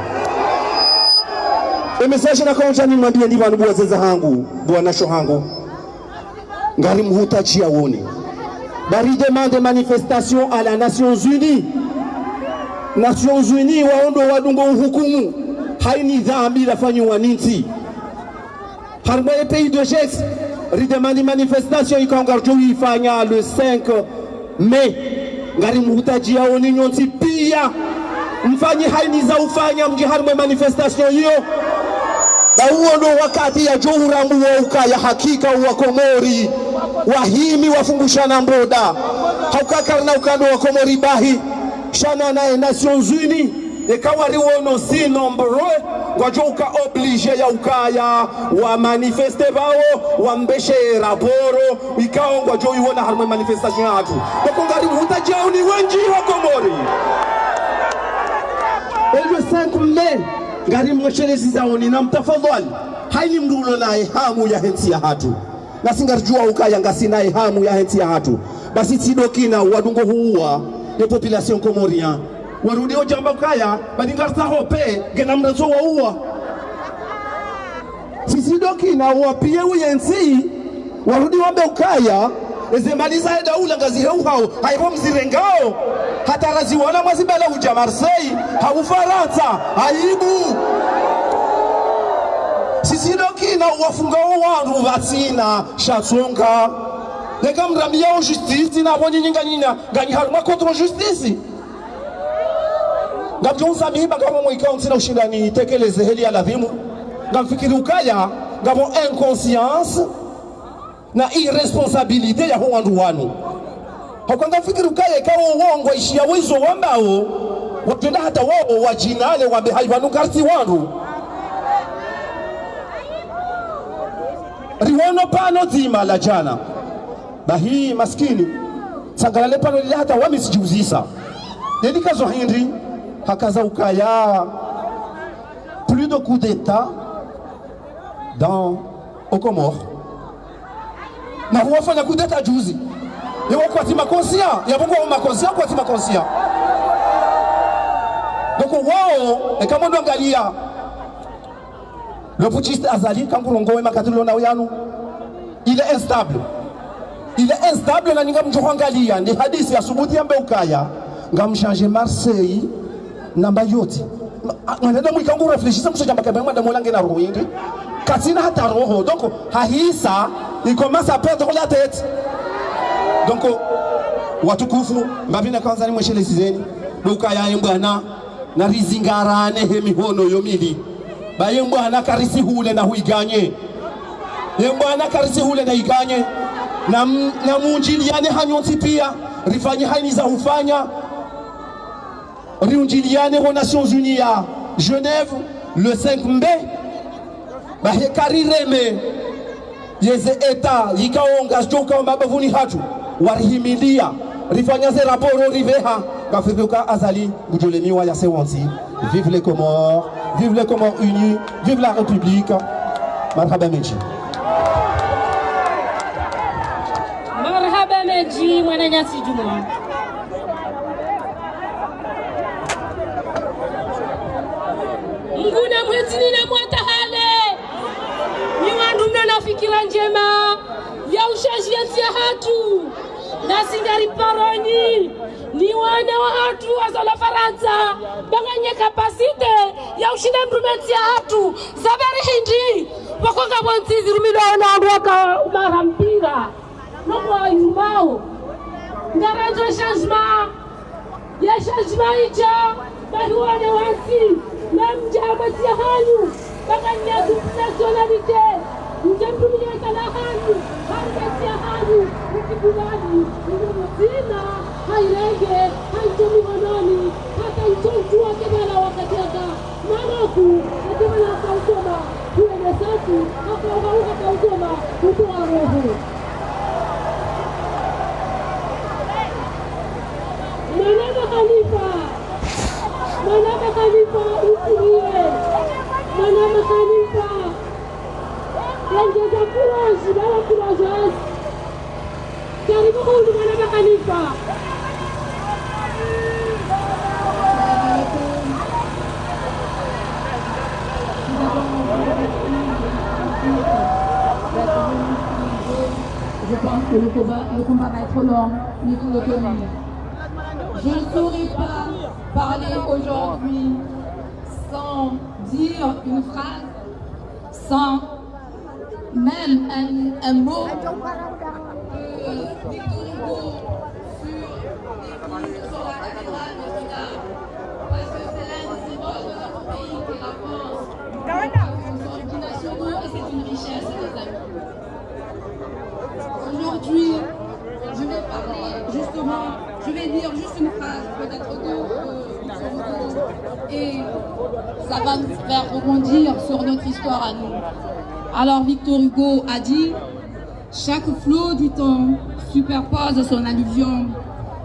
E message nakaondza nimwambie ni pvanu bo wadzadze hangu, bo wanashe hangu. Ngarimhutadjia woni. Ba ridemande manifestation à la Nations Unies. Nations Unies wao ndo wadungo uhukumu. Haini dhambi lafanyiwa ni ntsi. Harumwa ye pays de Gex, ridemande manifestation ikao ngaridjo ifanya le cinq mai. Ngarimhutadjia woni nyontsi pia. Mfanye haini za ufanya mdji harumwa ye manifestation iyo. Ba uwo ndo wakati yadjo urambua ukaya hakika wa Komori wahimi wafungushana mboda. Hauka karina ukando wa Komori bahi. Shana naye Nations Unies, eka wariwono si nombreux, ngwadjo uka obligé ya ukaya wa manifeste pvao, wambeshe raporo, ikao ngwadjo iwona harumwa ye manifestation yahatru. Pvoko ngarimhutadjia woni wendji wa Komori. Et le cinq mai, ngarimweshelezao woni na mtafadhwali, haini mndru ulo naye hamu yahe ntsi yahatru. Nasi ngaridjuwao ukaya ngasina ye hamu yahe ntsi yahatru. Basi tsi ndo kina wadungo huua ye population comorienne. Warudi odjamba ukaya, badi ngaritsaho pe, ngena mndru atso waua. Sisi ndo kina wapie uye ntsi, warudi wambe ukaya, eze mali zahe daula ngaziheuhao, haibo mzirengao, hata raziwana mwazibala udja Marseille, ha Ufarantsa, aibu. Sisi ndo kina wafungao wandru pvatsina sha tsonga. Neka mrambiao justice na pvo nyinyi nganyi na, nganyi harumwa contre justice. Ngamdjo unsamihi ba ngapvo mwikao ntsina ushinda nitekeleze heli ya ladhimu. Ngamfikiri ukaya, ngapvo inconscience na irresponsabilité yaho wandru wanu. Hauka ngamfikiri ukaya eka wo wao ngwaishia wo izo wambao, wadjenda hata wao wadjinale wambe hayi pvanu karitsi wandru. Riwono pvanu dzima la djana. Bahi maskini, tsangalale pvanu lila hata wami sidjiuzisa. Yelikazo hindri, hakaza ukaya, plus de coup d'État dans, aux Comores. Na huwafanya coup d'État juzi. Yewo kwatsi ma conscients, yapvo ngwao ma conscients, kwatsi ma conscients. Donc wao, eka mwendo angalia, le putschiste Azali, kangurongowe makati lona uyanu, il est instable. Il est instable na nyi ngamdjo hwangalia, ni hadisi ya subuti yambe ukaya, ngamshandje Marseille, na Mayotte. Ma-, a-, mwanadamu ikangu réfléchir, msodjamba kaya mwanadamu ola ngena roho hindri. Katsina hata roho. Donc, hahisa, il commence à perdre la tête. Donc, watukufu, mbapvi nakaandza nimweshelezeni. Donc, aya ye mbwana, narizingarane he mihono yo mili. Ba ye mbwana karitsi hule na huiganye. Ye mbwana karitsi hule na iganye. Na m-, na mundjiliane hanyu ntsi pia. Rifanye haini za ufanya. Riundjiliane ho Nations Unies ya Genève, le cinq mai. Bahi karireme. Yeze État yikao ngazidjo kao mabavuni hatru, warihimilia, rifanya ze raporo ripveha, ngapvo pvo ka Azali ngudjo lemiwa ya sewontsi. Vive les Comores, vive les Comores unies, vive la République. Marhaba mendji. Marhaba mendji, mwananyasi Djumwa. Mngu na mwetini na mwatahale. Ni wandru mna na fikira ndjema ya ushaji ya ntsi ya hatru. Nasi ngari paroni. Ni wana wa hatru wa zala Farantsa. Banganye capacité ya ushinda mrume ntsi ya hatru. Zabari hindri. Wakonga bonti zirumilwa na wandru waka umara mpira. Noko ayumao. Ngarandzo changement. Ya changement idja, bahi wana wasi, na mdja masiya hanyu, baka nya double nationalité, mdja mtumiye kala hanyu, hari masiya hanyu, mkibulani, mdja mdzina, hairenge, hanjo mihononi, hata njo mdjuwa kebala wakati yaka, Maroku, na kebala waka usoma, kuwe na satu, haka uka uka ka usoma, utowa roho. Mwanama Khalifa, Mwanama Khalifa, utulie. Mwanama Khalifa, lengeza kuroji, bala kuroji. Karibu hundi Mwanama Khalifa. Je pense que le combat, le combat va être long, mais pour le tenir. Je ne saurais pas parler aujourd'hui sans dire une phrase, sans même un, un mot que Victor Hugo sur l'église, sur la cathédrale Notre-Dame, parce que c'est l'un des symboles de notre pays qui est la France. Nous sommes binationaux et c'est une richesse, les amis. Aujourd'hui, je vais parler justement, je vais lire juste une phrase, peut-être deux, euh, sur Hugo, et ça va nous faire rebondir sur notre histoire à nous. Alors Victor Hugo a dit, chaque flot du temps superpose son alluvion,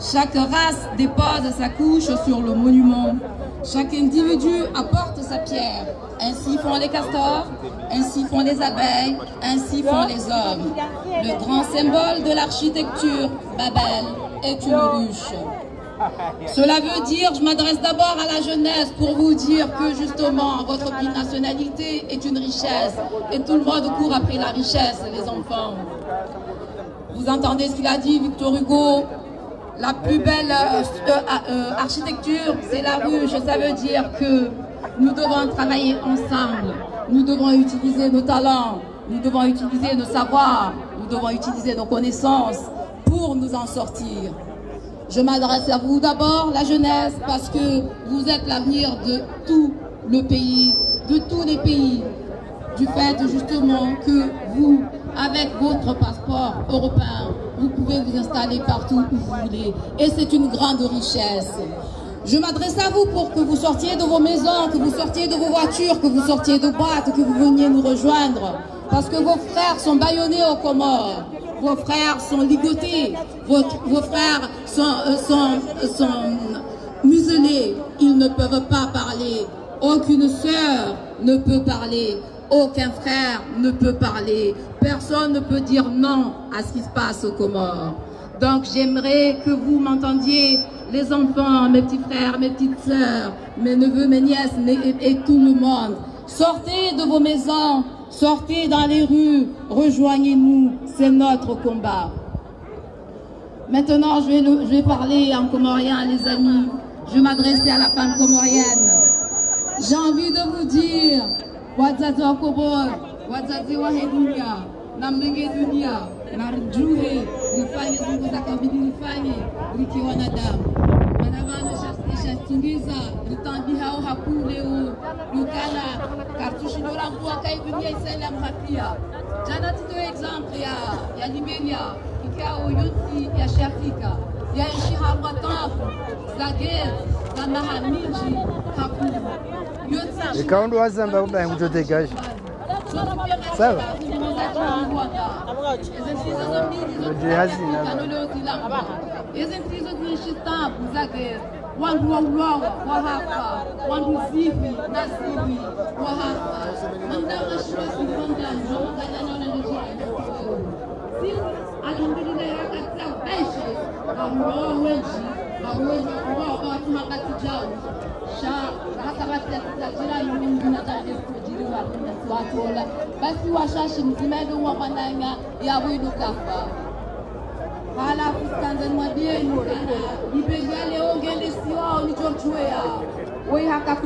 chaque race dépose sa couche sur le monument, chaque individu apporte sa pierre. Ainsi font les castors, ainsi font les abeilles, ainsi font les hommes. Le grand symbole de l'architecture, Babel, est une ruche. Cela veut dire, je m'adresse d'abord à la jeunesse pour vous dire que justement, votre binationalité est une richesse et tout le monde court après la richesse, les enfants. Vous entendez ce qu'il a dit, Victor Hugo ? La plus belle, euh, euh, euh, architecture, c'est la ruche. Ça veut dire que nous devons travailler ensemble. Nous devons utiliser nos talents. Nous devons utiliser nos savoirs. Nous devons utiliser nos connaissances pour nous en sortir. Je m'adresse à vous d'abord, la jeunesse, parce que vous êtes l'avenir de tout le pays, de tous les pays. Du fait justement que vous, avec votre passeport européen, vous pouvez vous installer partout où vous voulez. Et c'est une grande richesse. Je m'adresse à vous pour que vous sortiez de vos maisons, que vous sortiez de vos voitures, que vous sortiez de boîtes, que vous veniez nous rejoindre. Parce que vos frères sont bâillonnés aux Comores. Vos frères sont ligotés. Vos, vos frères sont, euh, sont, sont muselés. Ils ne peuvent pas parler. Aucune sœur ne peut parler. Aucun frère ne peut parler. Personne ne peut dire non à ce qui se passe aux Comores. Donc j'aimerais que vous m'entendiez, les enfants, mes petits frères, mes petites sœurs, mes neveux, mes nièces, mes, et, et tout le monde. Sortez de vos maisons, sortez dans les rues, rejoignez-nous, c'est notre combat. Maintenant, je vais, le- je vais parler en comorien, les amis. Je vais m'adresser à la femme comorienne. J'ai envie de vous dire, wadzadze wa Komori, wadzadze wahe dunia, na mlenge dunia, na ridjuhe, rifanye zindru zakabidi rifanye, rike wanadamu. Mana vanu sha- sha- shingiza, ritambihao hakuu leo, yukana, kartushindo rangu wakayi dunia isailamu hapia. Djana tsitowa exemple ya, ya Liberia, ikao yontsi ya shiafrika, ya enshi harumwa taabu, za guerre, za maha mindji, hakuu. Yontsi ikao ndo wazamba kuba ngudjo dégager. Sawa. Eze ntsizo zo mbili zo zidja hazina. Eze ntsizo zinshi tabu za guerre. Wandru waulwawa, wahafa, wandru zihwi na zihwi, wahafa. Manda mashuwa zihwi manda njo manganya na wale njo. Sisi, alhamdulillah, rakatsa baishe, waulwawa wendji, waulwawa wendji, waulwawa watu makati djao. Sha, rakatsa basi ya tsa djira yungu na tsa djiri wa, na tsa watola. Basi washashi mdzima ndo wa mwananya ya bwidu kafa. Halafu sikandza nimwambieni kana, ipegale ongele siwao ni chochwea. Wei haka